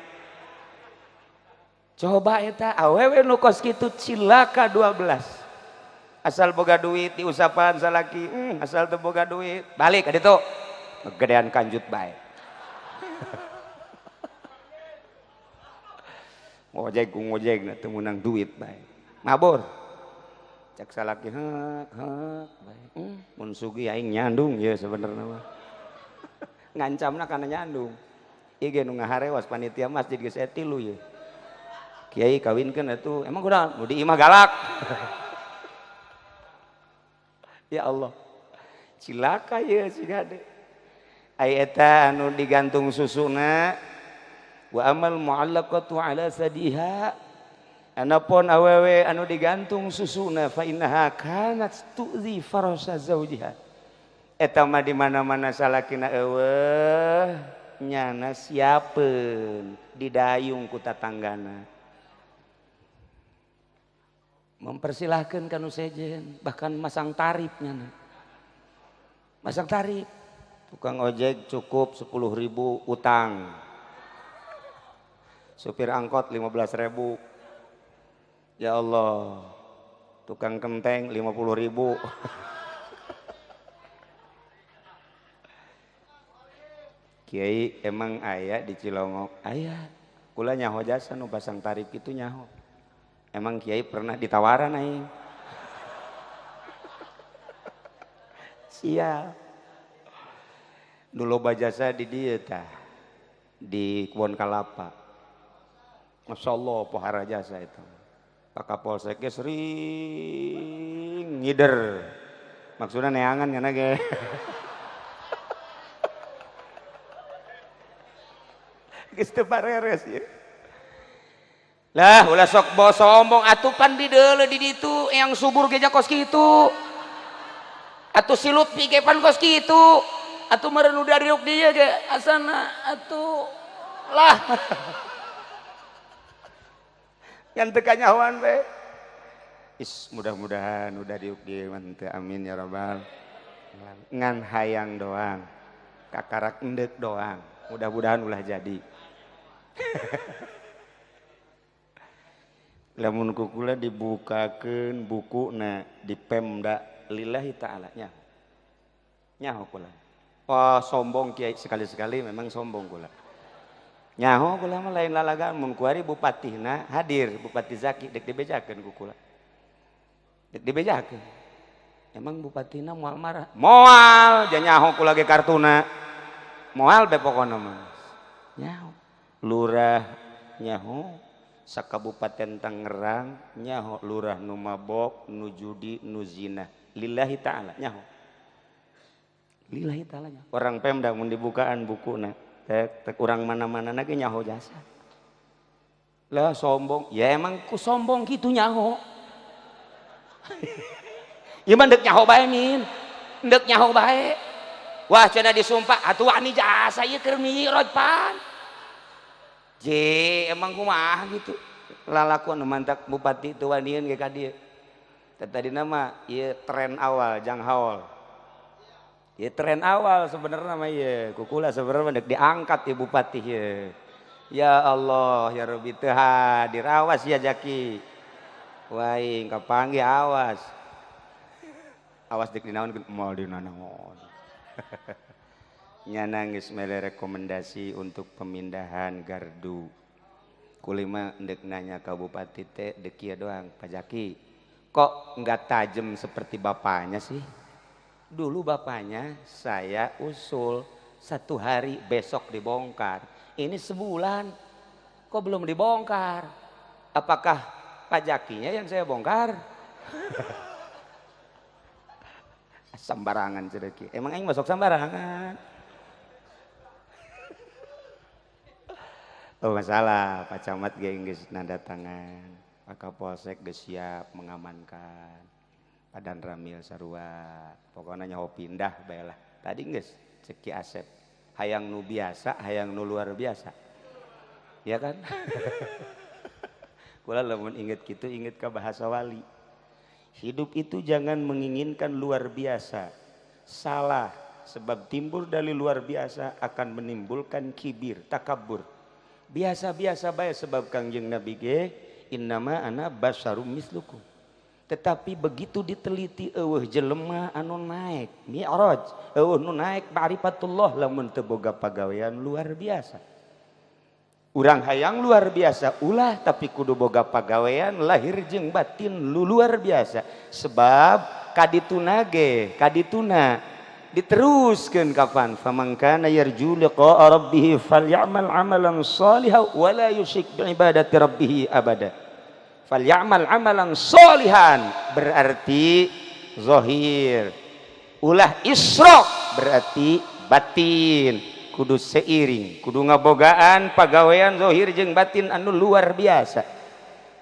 Coba eta awewe nu kos kitu cilaka 12. Asal boga duit diusapan salaki, asal teu boga duit balik ka ditu. Gedean kanjut bae. Ngojek ku ngojek teu meunang duit bae. Mabur. Cek salaki heuk heuk bae. Mun sugih aing nyandung ye sebenarnya mah. Ngancamna kana nyandung. Ieu ge nu ngaharewas panitia masjid geus aya tilu ye. Kiai kawinkeun atuh. Emang kunaon? Nu di imah galak. Ya Allah. Cilaka ye siga de. Ai eta anu digantung susuna wa amal mu'allaqatu ala sadiha anapun awewe anu digantung susuna fa innaha kanat tu'zi farasa zaujiha. Eta mah di mana-mana salakina eueuh nyana siapeun didayung ku tatanggana. Mempersilahkan kanu sejen bahkan masang tarif nyana. Masang tarif. Tukang ojek cukup 10.000 utang. Supir angkot 15.000. Ya Allah. Tukang kenteng 50.000. Kiai emang aya di Cilongok? Aya. Kula nyaho jasa nu pasang tarif itu nyaho. Emang kiai pernah ditawaran aing? Siap. Dulu bajasa di dieu tah di Kebon Kalapa. Masya Allah pohara jasa itu. Pak Kapolsek ge sering ngider. Maksudnya neangan kana ge. Geus teu bareres ieu. Lah ulah sok bawa sombong atuh pan di deuleu di ditu yang subur ge kos kitu. Atuh si Lutfi ge pan kos kitu. Atuh meureun udah riuk dia ge asana atuh lah. Ngan teu kanyahoan we. Is mudah-mudahan udah diuk dieu mah teu, amin ya rabbal. Ngan hayang doang. Kakarak endek doang. Mudah-mudahan ulah jadi. Lamun kukula dibukakeun bukuna di Pemda lillahi ta'ala nya. Nyaho kula. Wah sombong kiai sekali-sekali memang sombong kula. Nyaho kula mah lain lalagaan mun kuari bupatihna hadir Bupati Zaki dek dibejakeun ku kula. Dek dibejakeun. Emang bupatina moal marah? Moal, janyaho kula ge kartuna. Moal be pokona mah. Nyaho. Lurah nyaho sakabupaten Tangerang nyaho lurah nu mabok, nu judi, nu zina. Lillahi ta'ala nyaho. Lillahi ta'ala nyaho. Orang Pemda mun dibukaan bukuna, tek tek urang mana-mana ge nyaho jasa. Lah sombong, ya emang ku sombong kitu nyaho. Ieu mah deuk nyaho bae min. Deuk nyaho bae. Wah cenah disumpah atuh wani jasa ieu keur mi'raj pan. Je emang kumaha gitu. Lalakuan nu mantak bupati teu wanian ge ka dieu. Tadina mah ieu tren awal jang haol. Ieu tren awal sebenarnya mah ieu. Kukula sebenarnya deuk diangkat ieu bupati ieu. Ya Allah ya Rabbi teu hadir awas ya Jaki. Waing kapanggih awas. Awas dek dinaon moal dinanaon. Nyana geus mere rekomendasi untuk pemindahan gardu. Kulima ndek nanya ka bupati teh dek kieu doang, Pak Jaki. Kok enggak tajem seperti bapaknya sih? Dulu bapaknya saya usul satu hari besok dibongkar. Ini sebulan kok belum dibongkar? Apakah Pak Jakinya yang saya bongkar? Sembarangan cereki. Emang aing masuk sembarangan. Oh masalah, Pak Camat ge geus nanda tangan, Pak Kapolsek geus siap mengamankan. Pak Danramil sarua. Pokona nyaho pindah bae lah. Tadi geus cek Ki Asep, hayang nu biasa, hayang nu luar biasa. Ya kan? Kula lamun inget kitu inget ka bahasa wali. Hidup itu jangan menginginkan luar biasa. Salah, sebab timbul dari luar biasa akan menimbulkan kibir, takabur. Biasa-biasa bae sebab Kangjeng Nabi ge innama ana basyarum mislukum. Tetapi begitu diteliti eueuh jelema anu naik mi'raj, eueuh nu naik ma'rifatullah lamun teu boga pagawean luar biasa. Urang hayang luar biasa ulah tapi kudu boga pagawean lahir jeung batin lu luar biasa. Sebab kadituna ge kadituna diteruskeun kapan faman kana yarju liqa'a rabbih falyamal amalan sholihan wa la yusyrik bi ibadati rabbih abada. Falyamal amalan sholihan berarti zahir, ulah isyrok berarti batin. Kudu seiring, kudu ngabogaan pagawean zahir jeung batin anu luar biasa.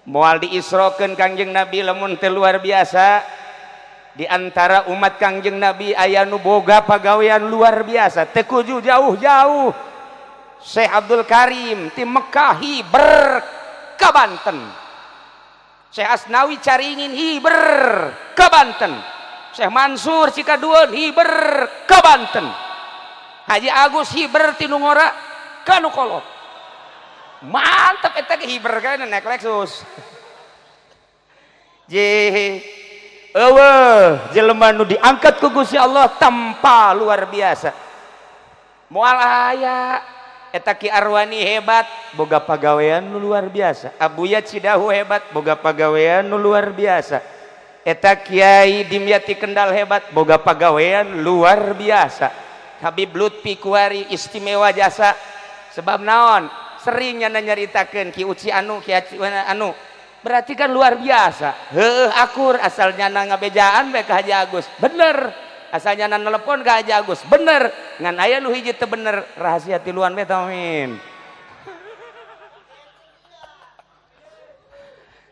Moal diisrokeun Kangjeng Nabi lamun teu luar biasa. Di antara umat Kangjeng Nabi aya nu boga pagawean luar biasa, teu kudu jauh-jauh. Syekh Abdul Karim ti Mekah hiber ka Banten. Syekh Asnawi Caringin hiber ka Banten. Syekh Mansur Cikadueun hiber ka Banten. Haji Agus hiber ti nu ngora ka nu kolot. Mantap eta ge hiber kana naik Lexus. Je eueuh jelema nu diangkat ku Gusti Allah tanpa luar biasa. Moal aya eta Ki Arwani hebat boga pagawean nu luar biasa. Abuya Cidahu hebat boga pagawean nu luar biasa. Eta Kiai Dimyati Kendal hebat boga pagawean luar biasa. Habib Lutfi Kuari istimewa jasa sebab naon seringnya nyaritakeun Ki Uci anu Ki Aci anu berarti kan luar biasa. Heueuh akur asalnya ngabejaan bae ka Haji Agus bener, asalnya nelepon ka Haji Agus bener, ngan aya nu hiji teu bener rahasia tiluan bae tah min.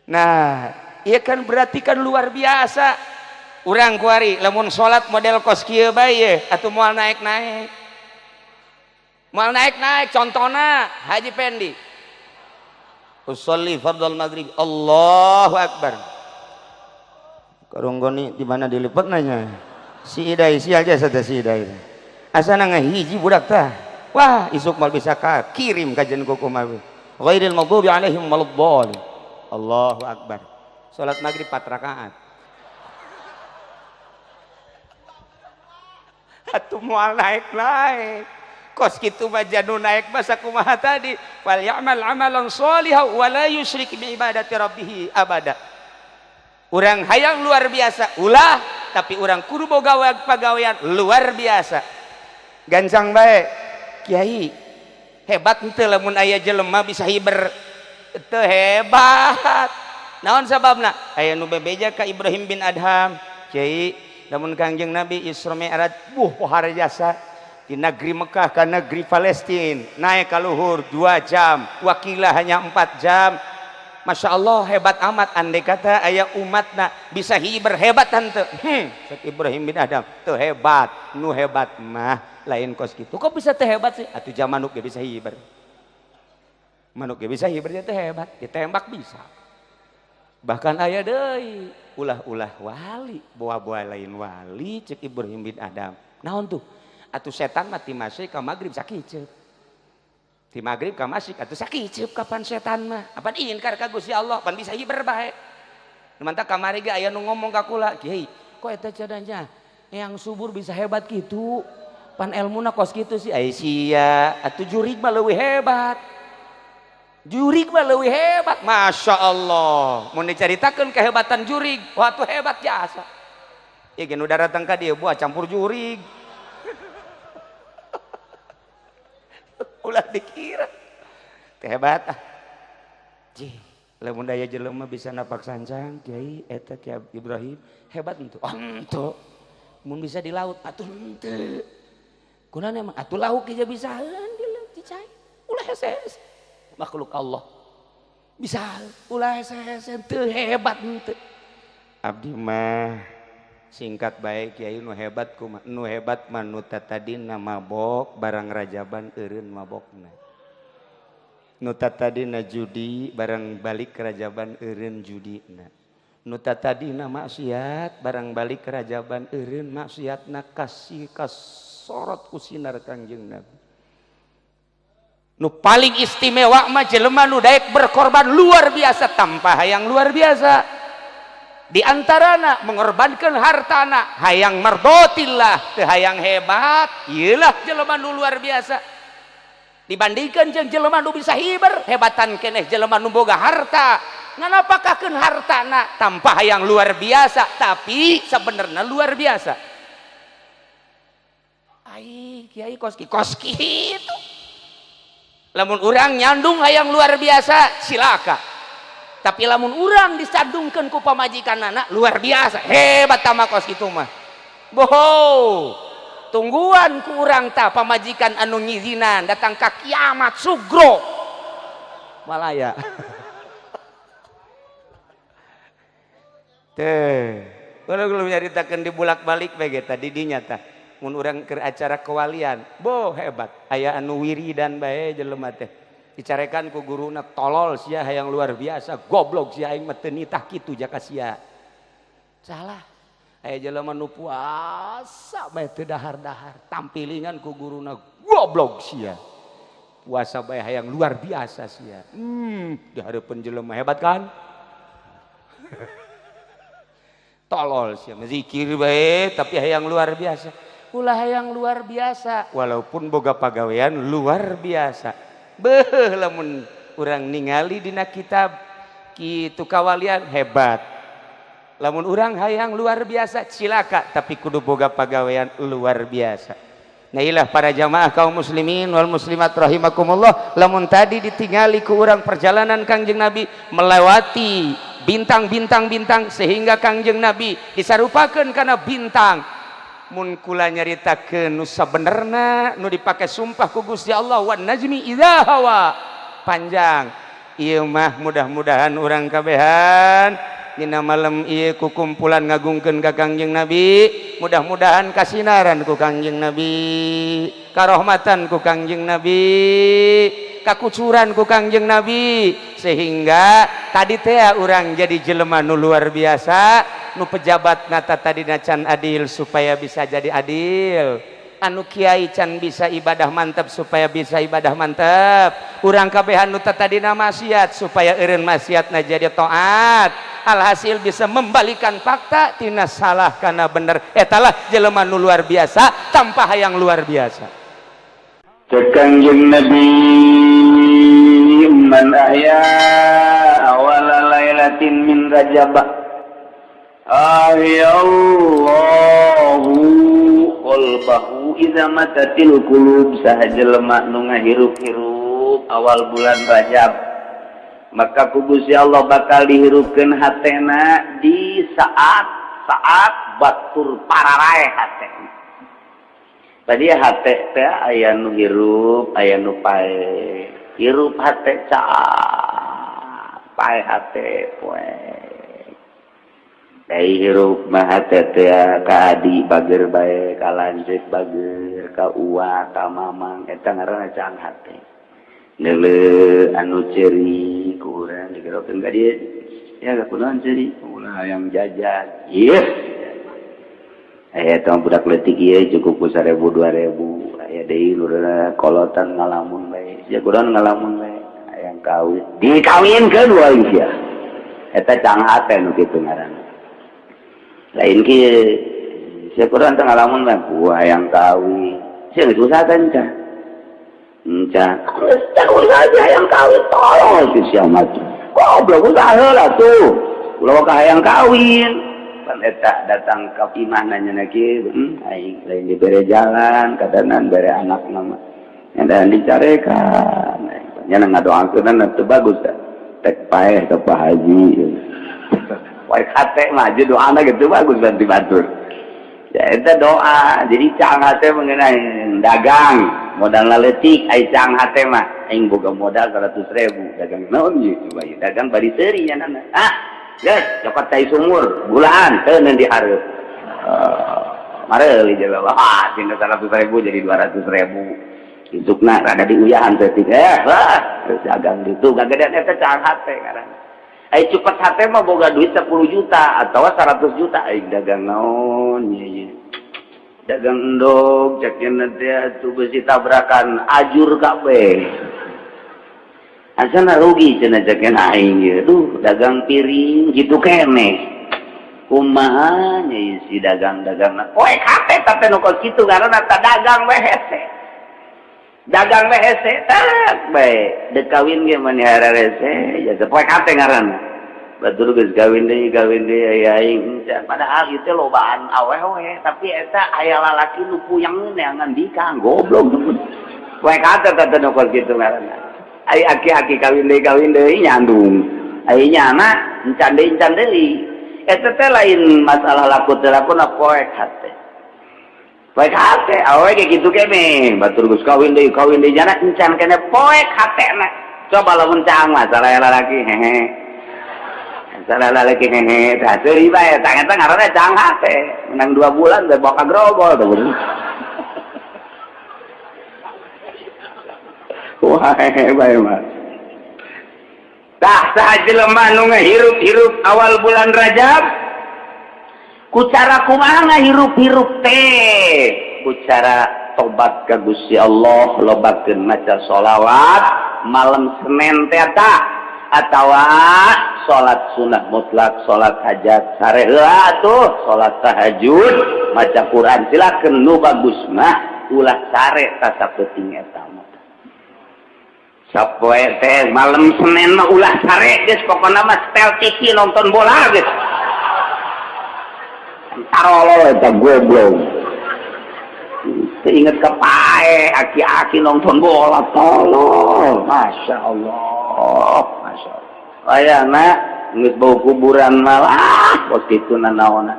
Nah, iya kan berarti kan luar biasa. Urang kuari lamun salat model kos kieu bae ye atuh moal naik-naik. Moal naik-naik contona Haji Pendi. Usolli fardhal maghrib. Allahu akbar. Karunggoni di mana dilipet nanya. Si Idai sial jasa teh si Idai. Asana ngahiji budak tah. Wah, isuk mal bisa ka kirim kajian kuku mah. Ghairil maghdubi alaihim waladdallin. Allahu akbar. Salat maghrib 4 rakaat. Atuh moal naik-naik. Kos kitu mah janu naik mah sakumaha tadi. Fal ya'mal amalan sholihan wa la yusyrik bi ibadati rabbih abada. Urang hayang luar biasa ulah, tapi urang kudu boga pagawean luar biasa. Gancang bae kiai, hebat henteu lamun aya jelema bisa hiber. Teu hebat. Naon sababna? Aya nu bebeja ka Ibrahim bin Adham, kiai lamun Kangjeng Nabi Isra Mi'raj buh pohara jasa di negeri Mekah ke negeri Palestina naik ka luhur 2 jam, wakilah hanya 4 jam. Masya Allah hebat amat, andai kata aya umatna bisa hiber hebat henteu. Cek Ibrahim bin Adham teu hebat, nu hebat mah lain kos kitu. Kok bisa teu hebat sih? Atuh zaman manuk ge bisa hiber. Manuk ge bisa hiber teh hebat, ditembak bisa. Bahkan aya deui ulah-ulah wali, boa-boa lain wali cek Ibrahim bin Adham. Naon tuh? Atuh setan mah ti masih ka magrib sakiceup. Ti magrib ka masih atuh sakiceup kapan setan mah? Apan ingkar ka Gusti Allah, pan bisa hiber bae. Mantap kamari ge aya nu ngomong ka kula, "Kiai, kok eta cadanya yang subur bisa hebat gitu? Pan elmuna kos kitu sih." Ai sia, atuh jurig mah leuwih hebat. Jurig mah leuwih hebat. Masya Allah. Mun dicaritakeun kehebatan jurig, wah tuh hebat jasa. Ieu ge nu daratang ka dieu buah campur jurig. Ulah dikira teh hebat ah. Jih, lamun daya jelema bisa napak sancang, kiai eta Kiai Ibrahim hebat henteu. Oh, henteu. Mun bisa di laut atuh henteu. Kunaon emang atuh lauk ge bisaeun di laut cicai. Ulah hese-hese. Makhluk Allah. Bisa ulah hese-hese teu hebat henteu. Abdi mah singkat baik kiai nu hebat kumaha, nu hebat mah nu tatadina mabok barang rajaban eureun mabokna. Nu tatadina judi barang balik rajaban eureun judina. Nu tatadina maksiat barang balik rajaban eureun maksiatna kasih kasorot ku sinar Kangjeng Nabi. Nu paling istimewa mah jelema nu daek berkorban luar biasa tanpa hayang luar biasa. Di antarana mengorbankan hartana hayang mardotillah teu hayang hebat, ieulah jelema nu luar biasa. Dibandingkan jeung jelema nu bisa hiber, hebatan keneh jelema nu boga harta. Nganapakakeun hartana tanpa hayang luar biasa, tapi sebenarnya luar biasa. Ai kiai kos kitu. Lamun urang nyandung hayang luar biasa silaka. Tapi lamun urang disandungkeun ku pamajikanana luar biasa hebat tama kos kitu mah. Boho tungguan ku urang ta pamajikan anu ngizinan datang ka kiamat sugro malaya. Teh urang belum nyaritakeun di bolak-balik bae ge tadi dinya tah mun urang keur acara kewalian boh hebat aya anu wiridan bae jelema teh. Dicarekan ku guruna tolol sia hayang luar biasa goblok sia aing mah teu nitah kitu jaka sia. Salah. Aya jelema nu puasa bae teu dahar-dahar tampilingan ku guruna goblok sia. Puasa bae hayang luar biasa sia. Di hareupeun jelema hebat kan? Tolol sia zikir bae tapi hayang luar biasa. Ulah hayang luar biasa walaupun boga pagawean luar biasa. Beuh lamun urang ningali dina kitab kitu kawalian hebat. Lamun urang hayang luar biasa cilaka tapi kudu boga pagawean luar biasa. Nah ilah para jamaah kaum muslimin wal muslimat rahimakumullah, lamun tadi ditingali ku urang perjalanan Kangjeng Nabi melewati bintang-bintang-bintang sehingga Kangjeng Nabi disarupakeun kana bintang. Mun kula nyaritakeun nu sabenerna nu dipake sumpah ku Gusti Allah wan najmi idza hawa panjang. Ieu mah mudah-mudahan urang kabehan dina malam ieu ku kumpulan ngagungkeun ka Kangjeng Nabi, mudah-mudahan kasinaran ku Kangjeng Nabi, karohmatan ku Kangjeng Nabi, kakucuran ku Kangjeng Nabi, sehingga tadi teh urang jadi jelema nu luar biasa. Nu pejabat nata tadi can adil supaya bisa jadi adil, anu kiai can bisa ibadah mantap supaya bisa ibadah mantap, urang kabehan nu tadina maksiat supaya eureun maksiatna jadi taat. Alhasil bisa membalikan fakta tina salah kana bener. Etalah jelema nu luar biasa tanpa hayang luar biasa. Cek Kangjeng Nabi, man ahya awala lailatin min Rajab ahyallahu qalbahu idza matatil qulub. Saha jelema nu ngahirup-hirup awal bulan Rajab, maka ku Gusti Allah bakal dihirupkeun hatena di saat saat batur pararaeh hatena. Tadi hate teh aya nu hirup, aya nu pae. Hirup hate ca pae, hate poe. Dai hirup mah hate teh ka adi bager bae, ka lanceuk bager, ka uwa, ka mamang, eta ngaranna caang hate. Neuleu anu ceuri ku urang digerokeun ka dieu. Ya kunaon ceuri? Ulah hayang jajan. Ieu aya tong budak leutik ieu cukup ku 1000 2000. Aya deui lurna kolotan ngalamun bae. Sia kunaon ngalamun bae? Hayang kawin. Dikawinkeun wae sia. Eta caang hate nu kitu ngaranna. Lain kieu. Sia kunaon teh ngalamun bae? Ku hayang kawin. Sia geus usaha teh enca. Enca. Geus teh usaha hayang kawin, tolong si sia mah. Goblok, usaha heula tuh. Ulah ka hayang kawin. Pan eta datang ka imah nanya kieu, aing lain dibere jalan, kadanan bere anak nama. Dan dicarekan. Nya ngadoakeun teu bagus teh. Tek paeh ka Pak Haji. Wae hate mah doana gitu bagus bantu batur. Ya eta doa. Jadi caang hate mengenai dagang, modal leutik ai caang hate mah. Aing boga modal 100.000, dagang naon ieu coba ieu? Dagang bari seuri nya nana. Ah, geus cokot cai sumur, gulaan teu dihareup. Mareuli jelema, ah tina 100.000 jadi 200.000. Isukna rada diuyahan teh, wah, geus dagang ditu gagedean. Eta caang hate ngaranna. Ai cepet hate mah boga duit 10 juta atau 100 juta, aing dagang naon ieu? Dagang endog cek teh atuh, besi tabrakan ajur kabeh. Asana rugi cenah cek aing ieu. Duh, dagang piring gitu keneh. Kumaha nya si dagang-dagang poek hate teh nu kos kitu ngaranna ta dagang we hese. Dagang we hese tak bae. Dek kawin ge mani hararese ya poek hate ngaranna. Batur geus kawin deui aya aing, padahal ieu teh lobaan awewe, tapi eta aya lalaki nu puyeng neangan dikang goblok. Poek hate teh nu kos kitu ngaranna. Ai aki-aki kawin deui nyandung. Ai nyana encan deui, encan deui. Eta teh lain masalah laku teu laku na, poek hate. Poek hate awewe ge kitu keneh. Batur geus kawin deui nyana encan keneh poek hatena. Coba lamun caang masalah lalaki hehe. Salah lalaki hehe, tah seuri bae tah, eta ngaranna caang hate. Menang 2 bulan teh boka grogol tuh. Wah, hehe bae mah. Tah saha jelema nu ngahirup-hirup awal bulan Rajab, ku cara kumaha ngahirup-hirup teh? Ku cara tobat ka Gusti Allah, lobakeun maca sholawat malam Senin teh tah, atawa salat sunah mutlak, salat hajat sare heula tuh, salat tahajud, maca Quran silakeun. Nu bagus mah ulah sare ta sapenting eta mah. Sapoe teh malam Senin mah ulah sare geus, pokona mah setel TV nonton bola geus. Tarolol eta goblok. Teu inget ka pae aki-aki nonton bola, tolol. Masya Allah, Masya Allah. Ayana geus bau kuburan malah kos kitu nanaonna.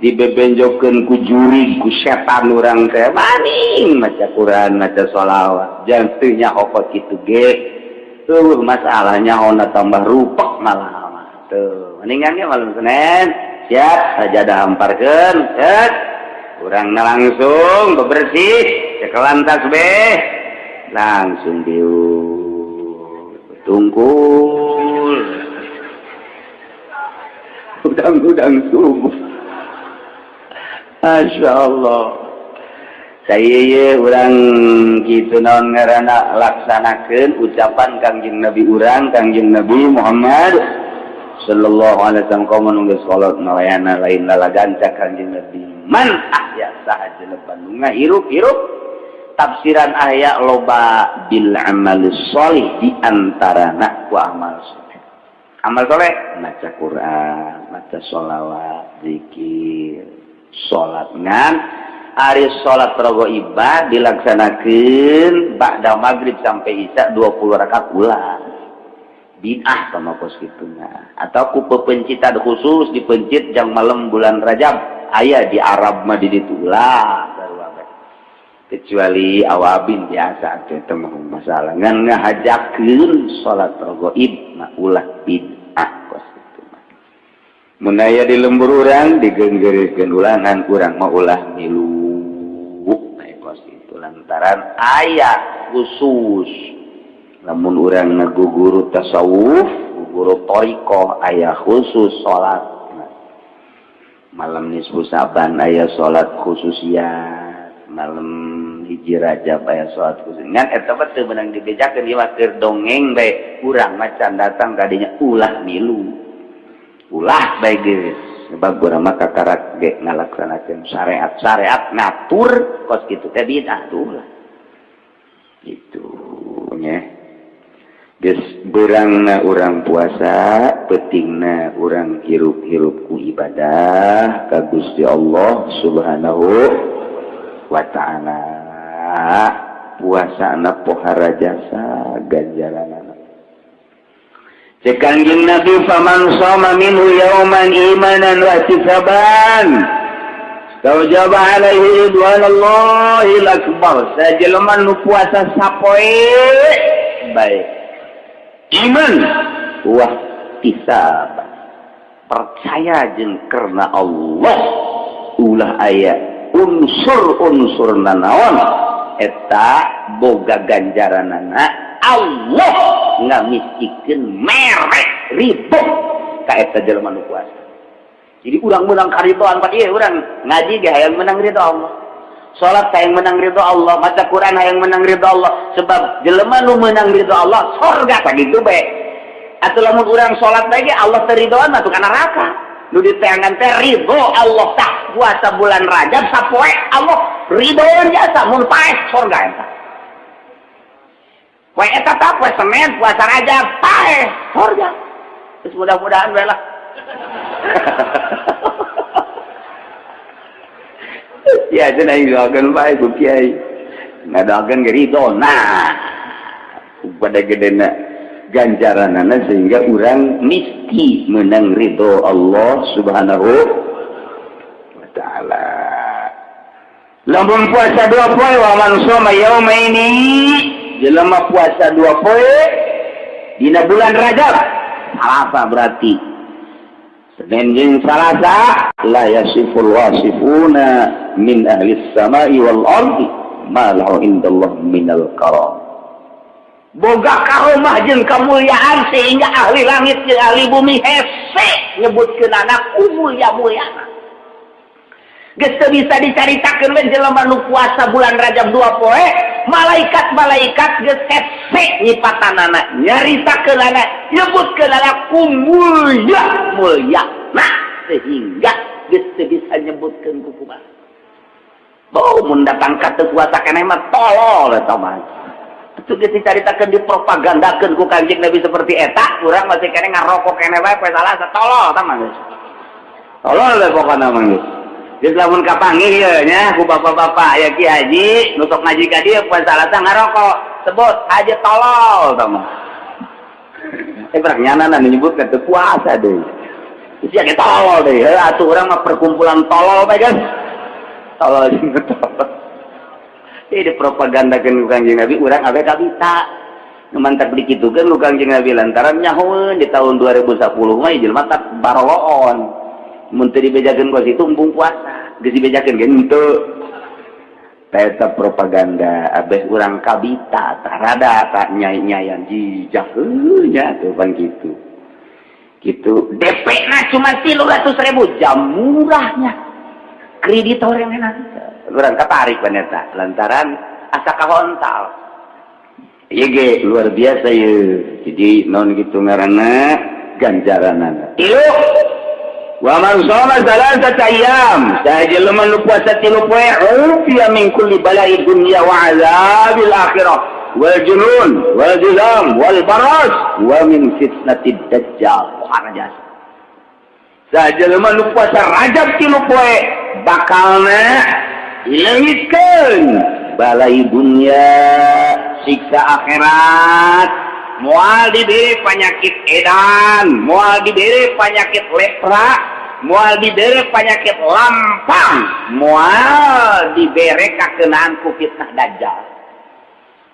Dibebenjokeun ku jurig ku setan urang teh maning maca Quran, maca sholawat, jangan teu nyaho kitu ge. Tuh masalahnya ona tambah rupek malah mah. Tuh, mendingan ge malam Senin siap sajadah hamparkeun, set. Urangna langsung bebersih, cekelan tasbih, langsung diuk tungkul. Udang-udang subuh. Masya Allah. Saya ye urang gitu naon ngaranna laksanakeun ucapan Kangjeng Nabi urang, Kangjeng Nabi Muhammad sallallahu alaihi wasallam, komo nu geus salat ngalayana lain lalaganca Kangjeng Nabi. Man ahya, saha jelema nu ngahirup-hirup, tafsiran ahya loba, bil amal sholih, di antarana ku amal soleh. Amal soleh maca Quran, maca sholawat, zikir, salat. Ngan ari salat raghaibah dilaksanakeun ba'da maghrib sampai isya 20 rakaat ulah, bid'ah sama kos kitu. Atau ku pepencitan khusus dipencit jang malam bulan Rajab, aya di Arab mah di ditu, ulah, kecuali awabin biasa itu mah masalah. Ngan ngahajakeun salat raghaib mah ulah, bid'ah kos kitu mah. Mun aya di lembur urang digenggeurekeun ulangan, urang mah ulah milu kos itu, lantaran aya khusus lamun urang ngaguguru tasawuf, guguru thoriqoh, aya khusus salat malam nisfu Saban, aya salat khusus ya malam 1 Rajab, aya salat khusus. Ngan eta mah teu meunang dibejakeun, ieu mah keur dongeng bae. Urang mah can datang kadinya ulah milu, ulah bae geus, sebab urang mah kakarak ge ngalaksanakeun syariat. Syariat ngatur kos kitu teh bid'ah tuh lah gitu nya. Geus beurangna urang puasa, peutingna urang hirup-hirup ku ibadah ka Gusti Allah Subhanahu wa Ta'ala. Puasa pohara jasa ganjaran. Cek Kangjeng Nabi, faman shoma minhu yauman imanan wa ihtisaban istaujaba alaihi ridwanallahil akbar. Sajelema nu puasa sapoe bae iman wa ihtisab, percaya jeung karena Allah, ulah aya unsur-unsur nanaon, eta boga ganjaranana Allah ngamistikeun merek ridho ka eta jelema nu puasa. Jadi urang menang karidoan pa ieu, urang ngaji ge hayang menang ridho Allah, salat hayang menang ridho Allah, maca Quran hayang menang ridho Allah, sebab jelema nu menang ridho Allah sorga. Sakitu bae atuh. Lamun urang salat bae ge Allah teu ridhoan mah ka neraka. Nu diteangan teh ridho Allah. Tah, puasa bulan Rajab sapoe Allah ridhoan jasa, mun paeh sorga eta. Poe eta tah, poe Senin puasa Rajab paeh sorga. Terus mudah-mudahan bae lah. Ya cenah aing doakeun bae ku kiai. Ngadoakeun ge ridho. Nah, pada gedena ganjaranana sehingga urang misti menang ridho Allah Subhanahu wa Ta'ala. Lamun puasa 2 poe, wa man shoma yaumaini, jelema puasa 2 poe dina bulan Rajab, Salasa berarti Senin jeung Salasa, la yasiful wasifuna min ahli samai wal ardi ma lahu indallah minal karam, boga karomah jeung kemuliaan sehingga ahli langit jeung ahli bumi hese nyebutkeun anak mulia-muliana. Geus teu bisa dicaritakeun we jelema nu puasa bulan Rajab 2 poe, malaikat-malaikat geus hese nyipatanana, nyaritakeun anak, nyebutkeun anak ku mulia mulia, nah sehingga geus teu bisa nyebutkeun ku kumaha. Oh, mun datang ka teu puasa keneh mah tolol eta mah. Itu geus dicaritakeun, dipropagandakeun ku Kanjeng Nabi seperti eta, urang masih keneh ngarokok keneh bae poe Salasa, tolol eta mah geus. Tolol we pokona mah geus. Geus lamun kapanggih ieu nya ku bapak-bapak ya, Ki Haji nu sok ngaji ka dieu poe Salasa ngarokok, sebut haji tolol eta mah. Eh, berak nyana nyebutkeun teu puasa deui. Sia ge tolol deui. Heuh atuh urang mah perkumpulan tolol bae geus. Tolol jeung tolol. Ini dipropagandakeun ku Kanjeng Nabi, urang awe kabita. Nu mantak dikitukeun ku Kangjeng Nabi lantaran nyahoeun di tahun 2010 mah jelema tak baroloon. Mun teu dibejakeun kos itu embung puasa. Geus dibejakeun ge henteu. Eta propaganda abeh urang kabita tah rada tak nyai-nyayan jijak nya tuh pan kitu. Gitu DP na cuma 300.000 jam murahnya. Kreditor yang enak. Urang katarik pan eta lantaran asa kahontal. Ieu ge luar biasa ye. Jadi non gitu ngaranna ganjaranana. Tilu wa man shoma salasata ayyam saha jelema nu puasa 3 poe ufiya min kulli bala'i dunya wa azabil akhirah wal junun wal juzam wal baras wa min fitnatid dajjal. Jasa saha jelema nu puasa Rajab 3 poe bakalna dileungitkeun balai dunya, siksa akhirat, moal diberi penyakit edan, moal diberi penyakit lepra, moal diberi penyakit lampang, moal diberi kakenaan ku fitnah dajjal.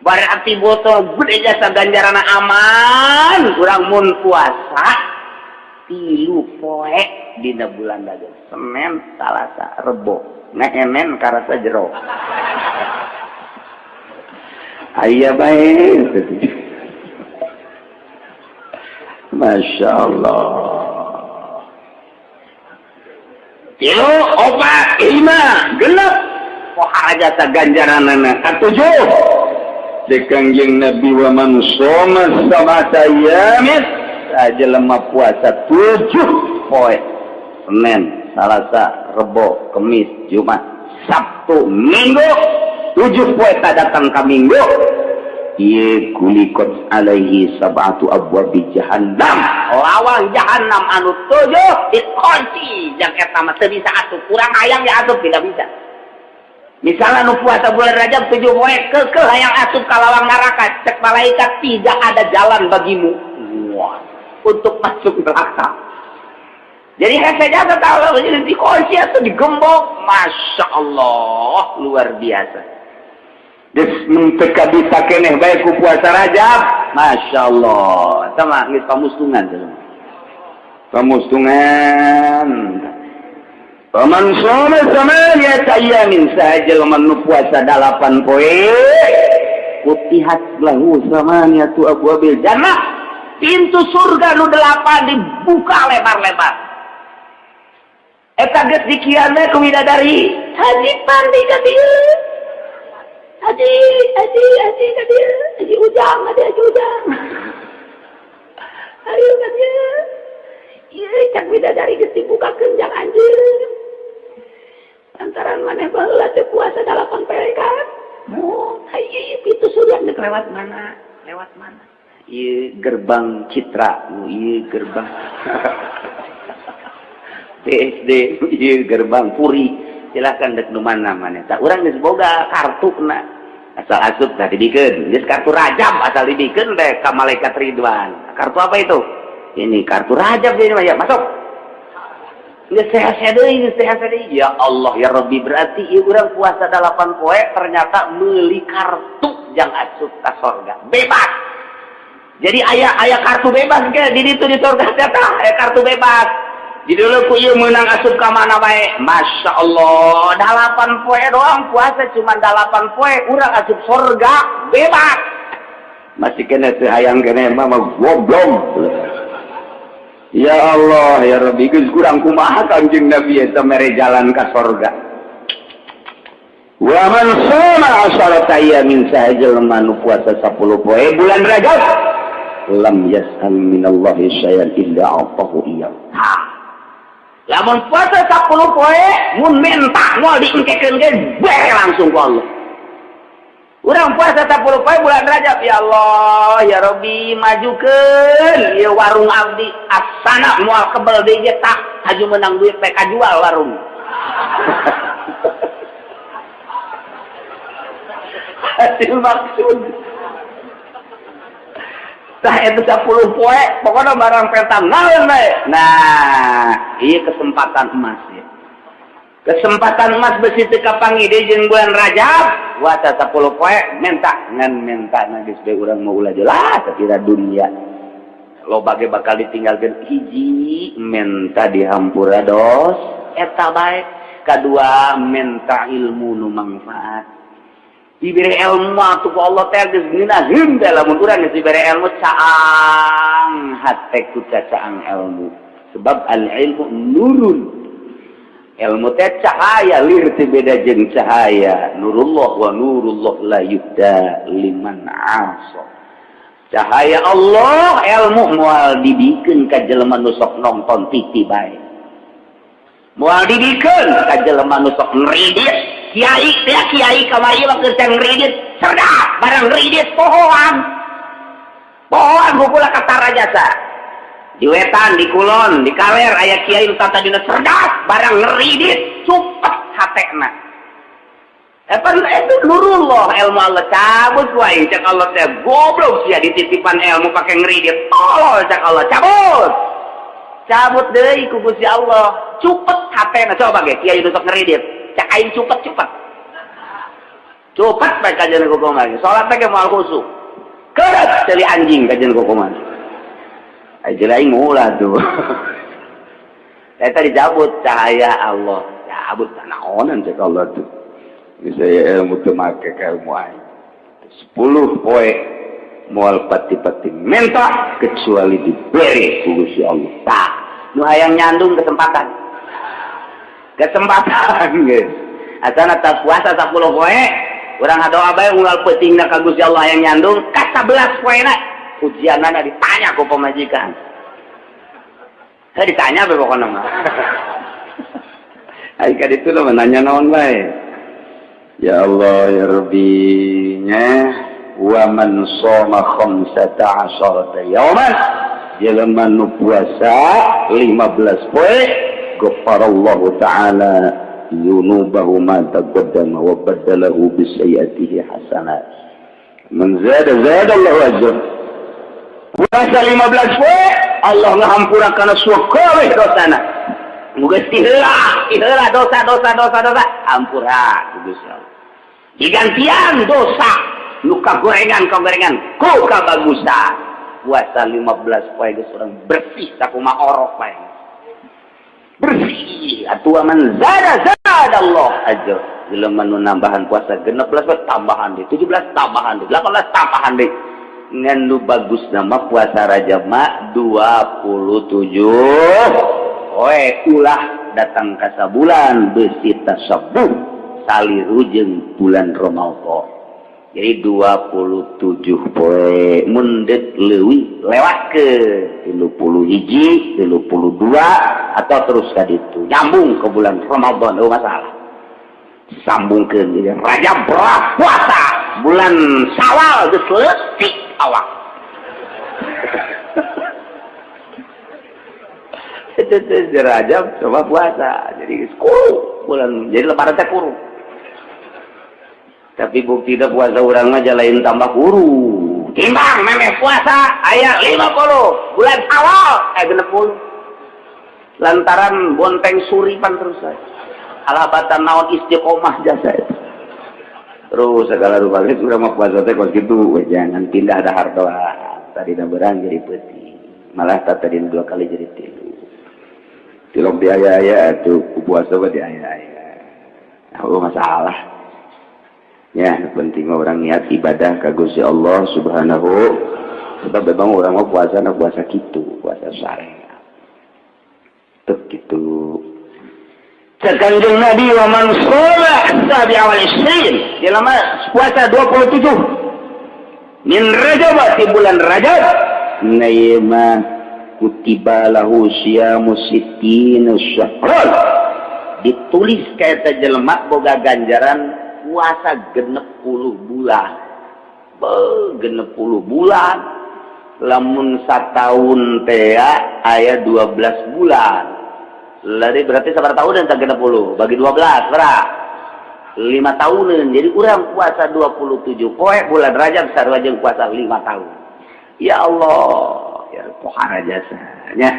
Berarti botol gede jasa ganjaran aman kurang mun puasa 3 poe dina bulan Rajab, Senin, Salasa, Rebo, ngehenen karasa jero. Aya bae. Masya Allah. 3, 4, 5, 6. Pohara jasa ganjaranana. Katujuh. Di Kangjeng Nabi wa man shoma sab'ata ayyamin saha jelema puasa 7 poe. Senin, Salasa, Rebo, Kemis, Jumat, Sabtu, Minggu. 7 poe tak datang ka Minggu. Ieu gulikot alaihi sab'atu abwabi jahannam. Lawang jahannam anu 7 dikunci jang eta mah teu bisa asup. Kurang hayang ya asup tidak bisa. Misalnya nu puasa bulan Rajab 7 poe keukeuh hayang asup ka lawang neraka, cek malaikat tidak ada jalan bagimu. Wah, untuk masuk neraka. Jadi hese jasa tahu jadi dikunci atau digembok. Masya Allah, luar biasa. Geus teu bisa keneh bae ku puasa Rajab. Masya Allah. Sama geus pamustungan teh. Pamustungan. Paman shoma samaniyata ayyamin saha jelema nu puasa 8 poe futihat lahu samaniyatu abwabil jannah. Pintu surga nu 8 dibuka lebar-lebar. Eta geus dikian ku widadari. Haji Pandi ka dieu. Haji, haji, haji ka dieu. Haji Ujang, haji, haji Ujang. Ayo ka dieu. Ieu cak widadari geus dibukakeun jang anjeun. Lantaran maneh baheula teh puasa 8 poe kan. Oh, hayu pintu surga geus lewat mana? Lewat mana? Ieu gerbang Citra, ieu gerbang PSD, ieu gerbang Puri. Silakan dek nu mana maneh. Tah urang geus boga kartuna. Asal asup tah dibikeun. Geus kartu Rajab asal dibikeun teh ka malaikat Ridwan. Kartu apa itu? Ini kartu Rajab ini mah ya, masuk. Geus sehat deui, geus sehat deui. Ya Allah ya Rabbi, berarti ieu urang puasa 8 poe ternyata meuli kartu jang asup ka sorga. Bebas. Jadi aya aya kartu bebas ke di ditu di sorga teh tah, aya kartu bebas. Di dulu ku ieu meunang asup ka mana bae. Masya Allah, 8 poe doang puasa cuma 8 poe urang asup sorga bebas. Masih kena teu hayang keneh mah goblok. Ya Allah ya Rabbi, geus kurang kumaha Kangjeng Nabi eta mere jalan ka sorga. Wa man shoma asharata ayyamin saha jelema nu puasa 10 poe bulan Rajab lam yas'al minallahi syai'an illa a'tahu iyyahu. Ha. Lamun puasa 10 poe mun minta moal diengkekeun ge bere langsung ku Allah. Urang puasa 10 poe bulan Rajab, ya Allah ya Rabbi majukeun ieu warung abdi asana moal kebel deui ge tah haju menang duit teh kajual warung. Hasil maksud. Tah eta 10 poe pokona barang petang naon bae. Nah, ieu kesempatan emas ya. Kesempatan emas besi teu kapanggih deui jeung bulan Rajab. Puasa 10 poe minta, ngan minta geus bae urang mau ulah jelas kira dunia loba ge bakal ditinggalkeun. Hiji, minta dihampura dos eta bae. Kadua, minta ilmu nu manfaat. Diberi ilmu atuh ku Allah teh geus ngeunaheun teh. Lamun urang geus diberi ilmu, caang hate ku cacaang ilmu, sebab al ilmu nurun, ilmu teh cahaya, lir teh beda jeung cahaya. Nurullah wa nurullah la yuhda liman asa. Cahaya Allah, ilmu, moal dibikeun ka jelema nu sok nonton TV bae, moal dibikeun ka jelema nu sok ngridit. Kiai teh, kiai kamari mah keur ngridit cerdas, barang ngridit pohoan pohoan hukula kata jasa. Di wetan, di kulon, di kaler aya kiai nu tadina cerdas, barang ngridit cupet hatena. Eta itu nurullah, ilmu Allah cabut wae. Cek Allah teh, goblok sia, dititipan ilmu pakai ngeridit, tolol. Cek Allah cabut, cabut deui ku Gusti Allah, cupet hatena. Coba ge kiai nu sok ngeridit, cek aing cupet, cupet, cupet bae kajian ku kumaha. Salat teh moal khusyuk, keureut ceuli anjing kajian ku kumaha. Ai aing ulah tuh. Eta dicabut cahaya Allah, cabut naonan cek Allah tuh. Saya ilmu teu make ka ilmu aing. 10 poe moal pati-pati minta kecuali diberi ku Gusti Allah. Tah, nu hayang nyandung, kesempatan, kesempatan geus. Asana tas puasa 10 poe, urang ngadoa bae unggal peutingna ka Gusti Allah hayang nyandung. Ka 11 poena ujianana ditanya ku pamajikan. Saya ditanya bae pokona mah. Ai ka ditu mah nanya naon bae. Ya Allah ya Rabbi nya. Wa man shoma khamsata asharata yauman, jelema nu puasa 15 poe, ghafarallahu ta'ala dzunubahu ma taqaddama wa baddalahu bi sayyi'atihi hasanat. Man zada zada Allahu ajr. Puasa 15 poe, Allah ngahampura kana sakabeh dosana. Geus diheula diheula dosa, dosa, dosa, dosa, hampura ku Gusti Allah, digantian dosa nu kagorengan kagorengan ku kabagusan. Puasa 15 poe geus urang bersih sakumaha orok bae bersih atuh. Man zada zada Allah ajr. Jelema nu nambahan puasa 16 poe, tambahan deui 17, tambahan deui 18, tambahan deui. Ngan nu bagus nama puasa Rajab mah 27 poe, ulah datang ka sabulan besi tasabuh saliru jeung bulan Ramadan. Jadi 27 poe, mundet leuwih lewat ke 31, 32, atau terus ka ditu nyambung ke bulan Ramadan, oh masalah sambung ke Rajab berat puasa, bulan Syawal geus leutik awak. Itu Rajab coba puasa jadi kuru bulan, jadi lebaran teh kuru. Tapi bukti puasa urang mah lain tambah kuru, timbang memeh puasa aya 50, bulan awal aya 60, lantaran bonteng suripan terus saya alabatan naon istiqomah jasa itu terus segala rupa. Itu udah mau puasa teh kos gitu, jangan pindah dahar doa tadi berang jadi peti, malah tadi dua kali jadi tilu tilok di aya-aya tuh puasa di aya-aya. Oh, masalah ya, penting orang niat ibadah ka Gusti Allah Subhanahu, sebab memang orang mau puasa na puasa gitu, puasa syariat tuh gitu. Cek Kanjeng Nabi, wa man shoma sabi'a wal isrin, jelema puasa 27 min Rajab, di bulan Rajab, na mah kutiba lahu siyamu sittina syahran, ditulis kayak jelema boga ganjaran puasa 60 bulan. Be, 60 bulan, lamun satahun teh aya 12 bulan lari, berarti sabar tahun dan 60 bagi 12 berapa? 5 tahunan. Jadi urang puasa 27 poe bulan Rajab sarua jeung puasa 5 tahun. Ya Allah ya, pohara jasanya.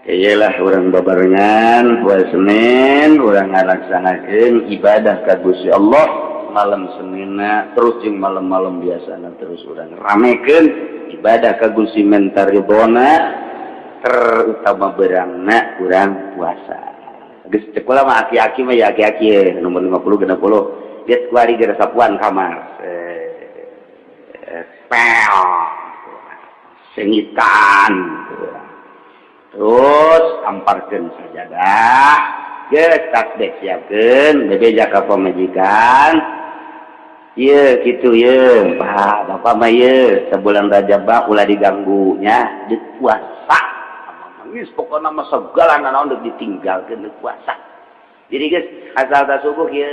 Iyalah, urang babarengan poe Senin urang ngalaksanakeun ibadah ka Gusti Allah. Malam Seninna terus jeung malam-malam biasana terus urang ramekeun ibadah ka Gusti menta ridona, terutama berangna urang puasa. Geus cek kula mah aki-aki mah ya, aki-aki nomor 50 60 geus kuari geus sapuan kamar. Pel sengitan terus amparkeun sajadah, geus tasbih siapkeun, bebeja ka pamajikan. Ieu kitu ye, Pak, Bapak mah ye sebulan Rajab mah ulah diganggu nya, deuk puasa. Geus pokona mah segala nanaon deuk ditinggalkeun, deuk puasa. Jadi geus asal ta subuh ye,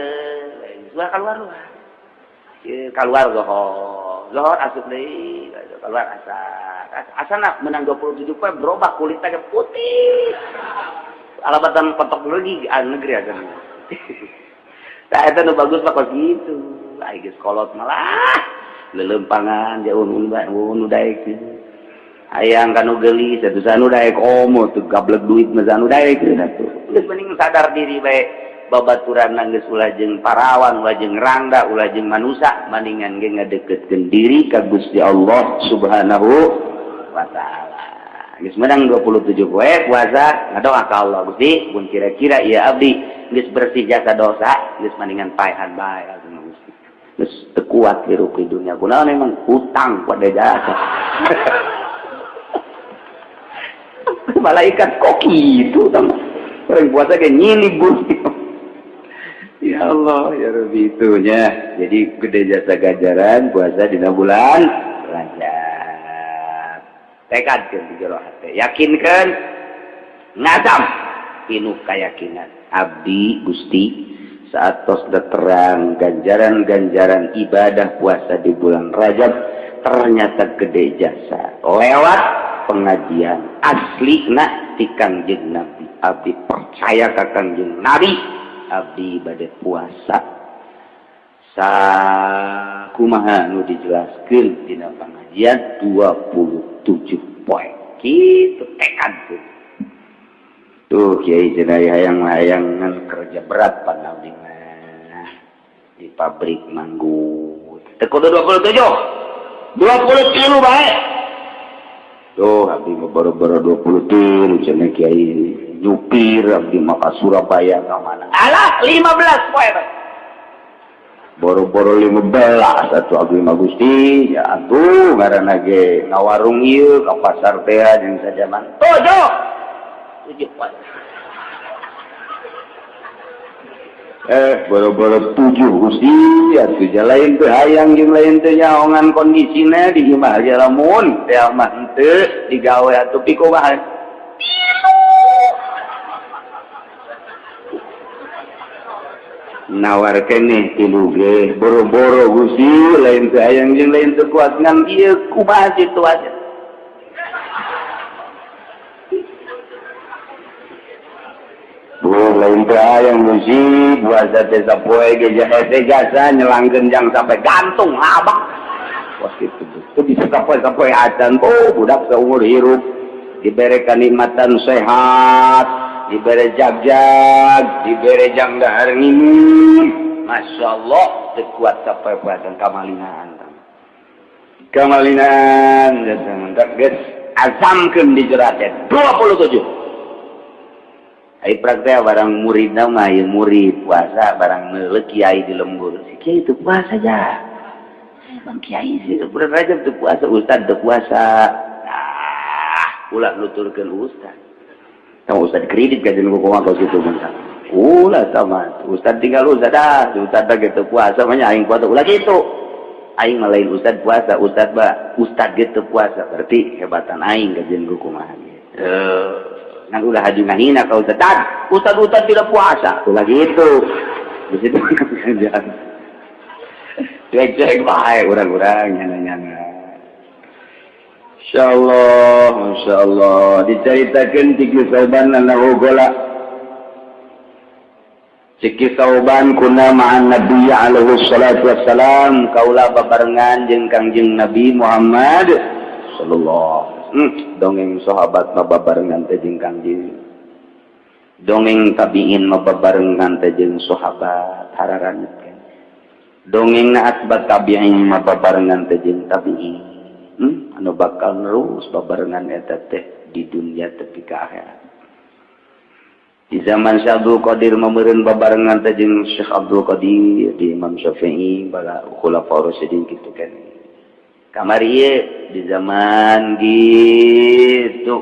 keluar keluar luar. Ye keluar zohor, zohor asup deui, keluar asar. Asana menang 27 poe berubah kulitnya ke putih. Alabatan kotok lagi negeri aja. Nah, eta nu bagus mah kos gitu. Ai geus kolot malah lelempangan jauh nu daek. Hayang kanu geulis atuh sanu daek komo teu gablek duit mah sanu daek atuh. Geus mending sadar diri bae, babaturan geus ulah jeung parawan, ulah jeung rangda, ulah jeung manusa, mendingan ge ngadeukeutkeun diri ka Gusti Allah Subhanahu wa taala. Geus menang 27 poe puasa, ngadoa ka Allah, Gusti, mun kira-kira ieu abdi geus bersih jasa dosa, geus mendingan paehan bae Gusti. Geus teu kuat hirup di dunia. Kunaon emang hutang pada jasa. Malaikat kok gitu sama. Orang puasa ge nyilib bumi. Ya Allah, ya Rabbi itunya. Jadi gede jasa ganjaran puasa dina bulan Rajab. Tekadkeun di jero hate. Yakinkeun ngazam pinuh keyakinan. Abdi Gusti saat tos terang ganjaran-ganjaran ibadah puasa di bulan Rajab ternyata gede jasa lewat pengajian asli na ti Kangjeng Nabi. Abdi percaya ka Kangjeng Nabi, abdi bade puasa sakumaha nu dijelaskeun dina pengajian 27 poe. Kitu tekad tuh. Tuh kiai cenah hayang-hayangan kerja berat pan abdi mah di pabrik manggut. Teu kudu 27. 20 kilo bae. Tuh abdi mah boro-boro 20 cenah kiai nyupir abdi mah ka Surabaya ka mana. Alah 15 poe bae. Boro-boro 15 atuh abdi mah Gusti ya atuh ngaranna ge ngawarung ieu ka pasar teh jeung sajaman. 7 7 poe. Boro-boro 7 Gusti atuh lain teu hayang jeung lain teu nyaongan kondisina di imah aja lamun teh mah henteu digawe atuh pikumaha. Nawar keneh tilu ge boro-boro Gusti lain teu hayang jeung lain teu kuat ngan ieu kumaha situasi. Lain teu hayang Gusti puasa teh sapoe ge hese jasa nyelangkeun jang sampai gantung abak. Wah kitu teu bisa sapoe-sapoe acan. Oh budak saumur hirup dibere kanikmatan sehat, dibere jagjag, dibere jang dahar ngimun. Masya Allah teu kuat sapoe-poe acan kamalinaan. Kamalinaan geus azamkeun di jero teh 27. Ai praktek barang murid mah ieu murid puasa barang meuleuh kiai di lembur. Si kiai teu puasa ja. Bang kiai sih bulan Rajab teu puasa, ustad teu puasa. Ah, ulah nuturkeun ustad. Tong ustad kredit ka jeung kumaha kos kitu mah. Ulah sama ustad tinggal ustad ah, ustad teh teu puasa mah nya aing puasa ulah kitu. Aing mah lain ustad puasa, ustad mah ustad ge teu puasa, berarti hebatan aing ka jeung kumaha ge. Ngan ulah haji ngahina ka ustad. Ustad-ustad tidak puasa, ulah gitu. Di situ cuek-cuek bae urang-urang nyana-nyana. Insyaallah, masyaallah diceritakeun ti Sauban anahu gola. Ciki Sauban kuna ma'an Nabi alaihi salatu wassalam kaula babarengan jeung Kangjeng Nabi Muhammad sallallahu. Dongeng sahabat mah babarengan teh jeung Kangjeng. Dongeng tabiin mah babarengan teh jeung sahabat hararanyeut. Dongengna atba tabi'in mah babarengan teh jeung tabi'in. Anu bakal nerus babarengan eta teh di dunia tepi ka akhirat. Di zaman Syekh Abdul Qadir mameureun babarengan teh jeung Syekh Abdul Qadir, di Imam Syafi'i, bala khulafaur rasyidin kitu kan. Kamari ieu di zaman gitu.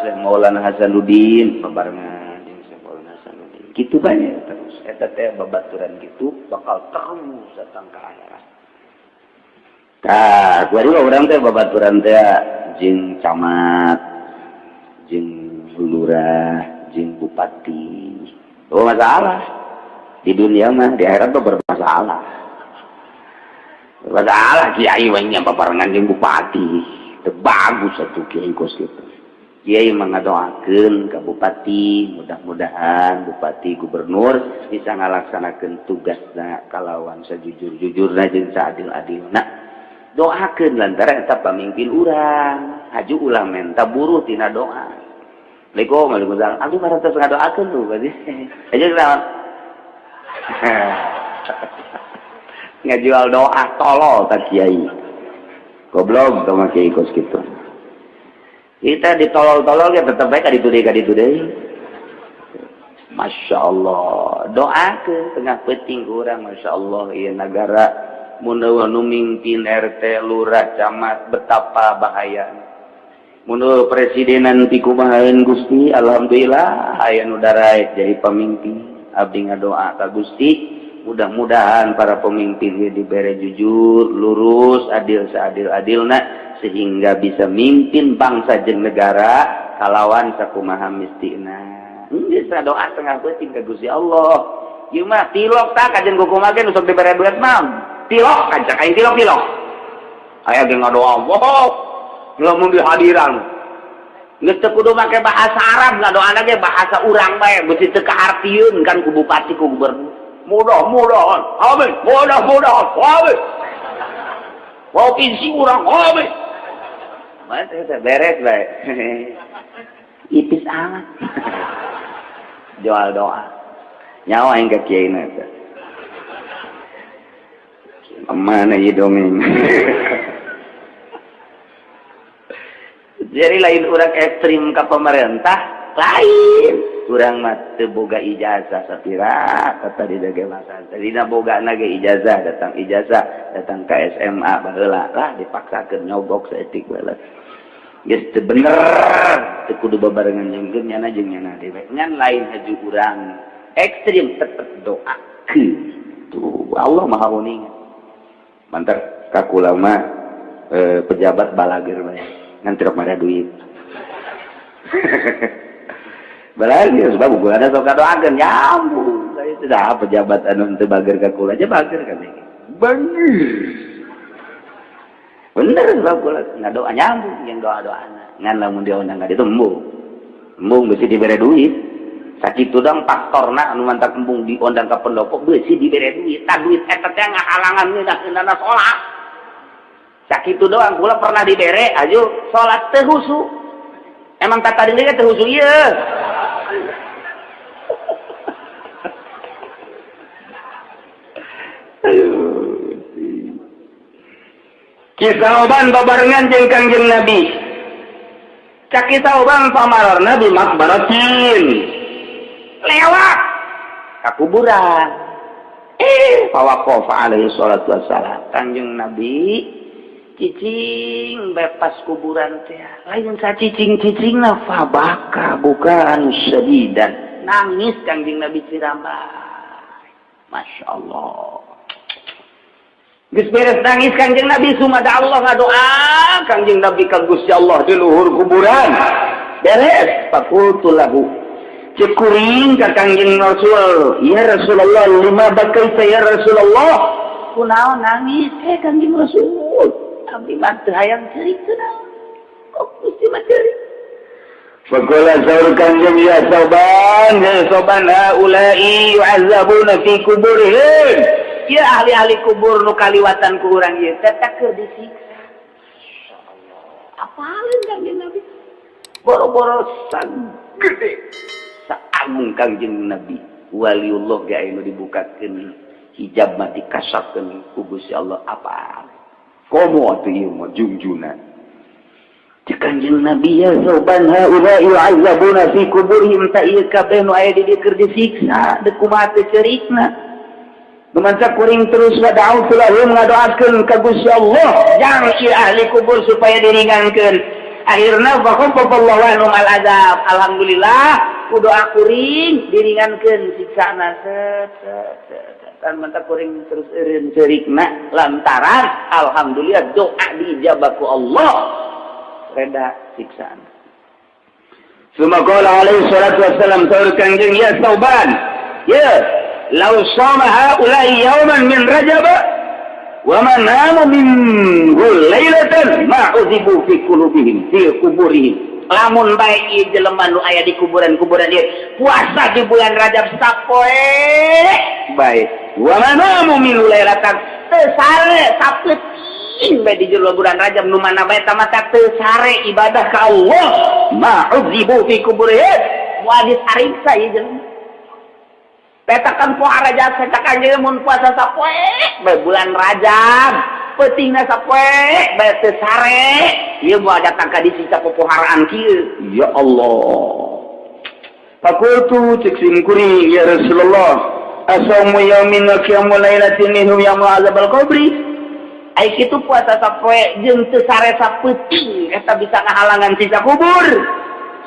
Syekh Maulana Hasanuddin babarengan jeung Syekh Maulana Hasanuddin. Kitu banyak terus eta teh babaturan gitu bakal terus datang ke akhirat. Tah, kuari urang teh babaturan teh jeung camat, jeung lurah, jeung bupati. Oh masalah. Di dunia mah, di akhirat mah bermasalah. Bermasalah kiai mah nya babarengan jeung bupati. Teu bagus atuh kiai kos kitu. Kiai mah ngadoakeun ka bupati, mudah-mudahan bupati gubernur bisa ngalaksanakeun tugasna kalawan sajujur-jujurna jeung saadil-adilna. Doakeun lantaran eta pamimpin urang. Haju ulah menta buruh tina doa. Assalamualaikum, waalaikumsalam. Abdi mah tos ngadoakeun tuh berarti. Aja naon? Ngajual doa tolol tak kiai. Goblok tong kiai kos kitu. Kita ditolol-tolol ya tetep bae ka ditu deui ka ditu deui. Masya Allah, doakeun tengah peuting urang, Masya Allah, ieu nagara mun nu mimpin RT, lurah, camat betapa bahaya. Mun presidenan ti kumahaeun Gusti, alhamdulillah aya nu daraek jadi pemimpin. Abdi ngadoa ka Gusti, mudah-mudahan para pemimpin ieu dibere jujur, lurus, adil seadil-adilna sehingga bisa mimpin bangsa jeung negara kalawan sakumaha mistina. Geus doa tengah peuting ka Gusti Allah. Ieu mah tilok tah kajen kumaha ge nu sok dibere duit mah. Tilok kaca aing tilok-tilok. Aya ge ngadoa, wow, lamun dihadiran. Geus teu kudu make bahasa Arab ngadoana ge bahasa urang bae, beusi teu kaartieun kan ku bupati ku gubernur. Mudah-mudahan, amin, mudah-mudahan, amin. Provinsi urang, amin. Mana teh beres bae. Ipis amat. Jual doa. Nyawa aing ka kiai na teh. Mana ieu dongeng. Jadi lain urang ekstrim ka pemerintah, lain. Urang mah teu boga ijazah sapira tadi dage masa. Tadina boga ge ijazah, datang ke SMA baheula lah dipaksakeun nyogok saeutik baheula. Geus teu bener, teu kudu babarengan jeung nyana jeung nyana deui. Ngan lain haju urang ekstrim tetep doakeun. Tuh Allah Maha Uning. Mantar kakula mah pejabat balager bae. Ngan teu mara duit. Balager sebab gua ada sok doakeun nyambung. Itu dah pejabat anu teu bager ka kula aja bager kan. Bager. Bener sebab kula ngadoa nyambung yang doa-doana. Ngan lamun dia undang ka ditu embung. Embung beusi dibere duit. Sakitu dong faktorna anu mantak embung diondang ka pendopo beusi dibere duit. Tah duit eta teh ngahalangan ngeunah-ngeunahna salat. Sakitu doang kula pernah dibere aju salat teu husu. Emang tata diri teu husu ieu. Aduh. Kisah oban babarengan jeung Kangjeng Nabi. Cak kisah oban pamarorna bi makbaratin. Lewat ka kuburan. Fawaqafa alaihi salatu wassalam. Kangjeng Nabi cicing bebas kuburan teh. Lain sacicing-cicingna fabaka bukan sadidan. Nangis Kangjeng Nabi cirambay. Masya Allah. Geus beres nangis Kangjeng Nabi sumada Allah ngadoa Kangjeng Nabi ka Gusti Allah di luhur kuburan. Beres faqultu lahu. Cek kuring ka Kangjeng Rasul, ya Rasulullah lima bakaita ya Rasulullah. Kunaon nangis Kangjeng Rasul? Abdi mah teu hayang ceurik teu naon. Kok Gusti mah ceurik? Faqala saur Kangjeng ya soban haula'i yu'azzabuna fi kuburihim. Ya ahli-ahli kubur nu kaliwatan ku urang ieu teh keur disiksa. Masyaallah. Apaleun Kangjeng Nabi? Boro-boro sagede saangung Kangjeng Nabi. Waliullah ge anu dibukakeun Hijab mah dikasapkeun ku Gusti Allah apa? Komo atuh ieu mah jungjuna. Cek Kanjeng Nabi, ya Tsauban, haula yu'azzabuna fi kuburihim, ta ieu kabeh nu aya di dieu keur disiksa, deuk kumaha teh cerikna. Dumanca kuring terus wa da'autu lahum, ngadoakeun ka Gusti Allah jang ieu ahli kubur supaya diringankeun. Akhirna fa khaffafallahu anhum al azab. Alhamdulillah, ku doa kuring diringankeun siksana, set set set. Kan mantap kuring terus eureun cerikna lantaran alhamdulillah doa diijabah ku Allah, reda siksaan. Suma qala alaihi salatu wassalam, saur Kanjeng, ya Tsauban, ya law shama haula'i yawman min Rajab wa man namu minhu lailatan ma udzibu fi qulubihim fi kuburihim. Lamun bae ieu jelema nu aya di kuburan-kuburan ieu puasa di bulan Rajab sapoe bae, wa man namu minhu lailatan, teu sare sapeuting bae di jero bulan Rajab, nu mana bae tamata teu sare ibadah ka Allah, ma udzibu fi kuburihim, moal disariksa ieu jelema. Petakan poe Rajab, cek Kanjeng, mun puasa sapoe bae bulan Rajab, peutingna sapoe bae teu sare, ieu moal datang ka disiksa popoharaan kieu. Ya Allah. Fakultu, cek sim kuring, ya Rasulullah, asaumu yaumin wa qiyamu lailatin minhum yamu azabal qabri? Ai kitu puasa sapoe jeung teu sare sapeuting eta bisa ngahalangan siksa kubur?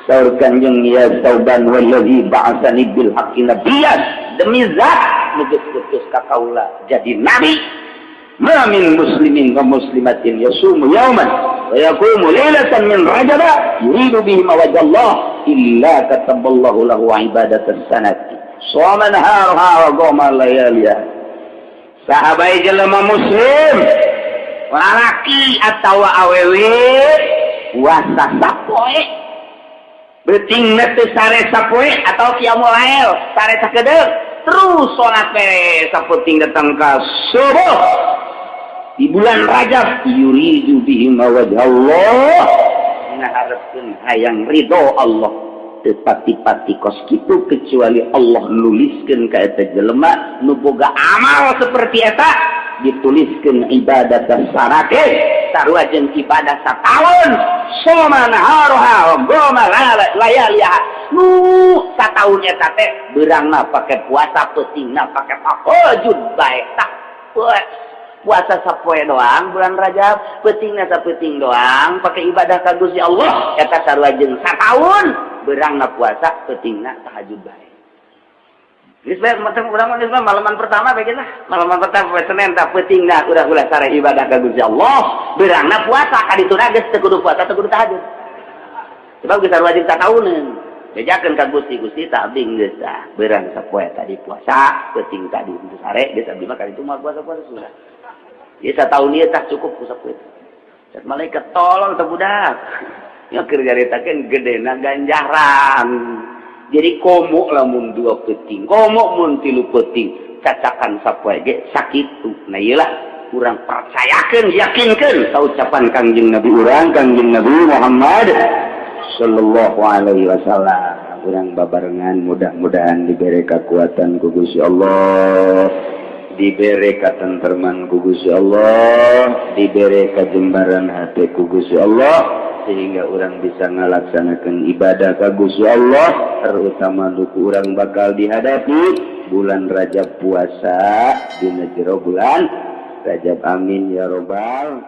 Saur Kanjeng, ya Tsauban, wallazi ba'atsani bil haqqi nabiyyan, demi zat nu geus putus ka kaula jadi nabi, ma min muslimin wa muslimatin yasumu yauman wa yaqumu lailatan min Rajab yuridu bihi wajha Allah illa kataballahu lahu ibadatas sanati shoma naharuha wa qama layaliha. Sahabat, jelema muslim lalaki atau awewe puasa sapoe, beuting teu sare sapoe atau qiyamul lail sare sakedeung, terus salat beres sapeuting datang ka subuh di bulan Rajab, yuridu bihi wajha Allah, ngaharepkeun hayang ridho Allah, teu pati-pati kos kitu kecuali Allah nuliskeun ka eta jelema nu boga amal seperti eta, dituliskeun ibadah sanate sarua jeung ibadah sataun, shoma naharuha wa qama layaliha. Nu sataun eta teh beurangna pake puasa, peutingna pake tahajud bae. Tak puasa sapoe doang bulan Rajab, peutingna sapeuting doang pake ibadah ka Gusti Allah, eta sarua jeung sataun beurangna puasa, peutingna tahajud bae. Geus bae macam urang mah, geus mah malaman pertama bae lah. Malaman pertama poe Senin tah peutingna urang ulah sare ibadah ka Gusti Allah. Beurangna puasa ka dituna geus teu kudu puasa, teu kudu tahajud. Sebab geus sarua jeung satauneun. Bejakeun ka Gusti, Gusti tak abdi geus tah beurang sapoe tadi puasa, peuting tadi teu sare, geus abdi mah kaditu moal puasa-puasa sudah. Ieu sataun ieu tah cukup ku sapoe. Cek malaikat, tolong teh budak. Ya keur nyaritakeun gedena ganjaran. Jadi komo lamun dua peuting, komo mun tilu peuting, cacakan sapoe ge sakitu. Nah, iyalah urang percayakeun, yakinkeun ka ucapan Kangjeng Nabi urang, Kangjeng Nabi Muhammad sallallahu alaihi wasallam. Urang babarengan mudah-mudahan diberi kekuatan ku Gusti Allah, diberi katentreman ku Gusti Allah, diberi kajembaran hati ku Gusti Allah, sehingga orang bisa ngalaksanakan ibadah ka Gusti Allah, terutama duku urang bakal dihadapi bulan Rajab, puasa dina jero bulan Rajab. Amin ya robbal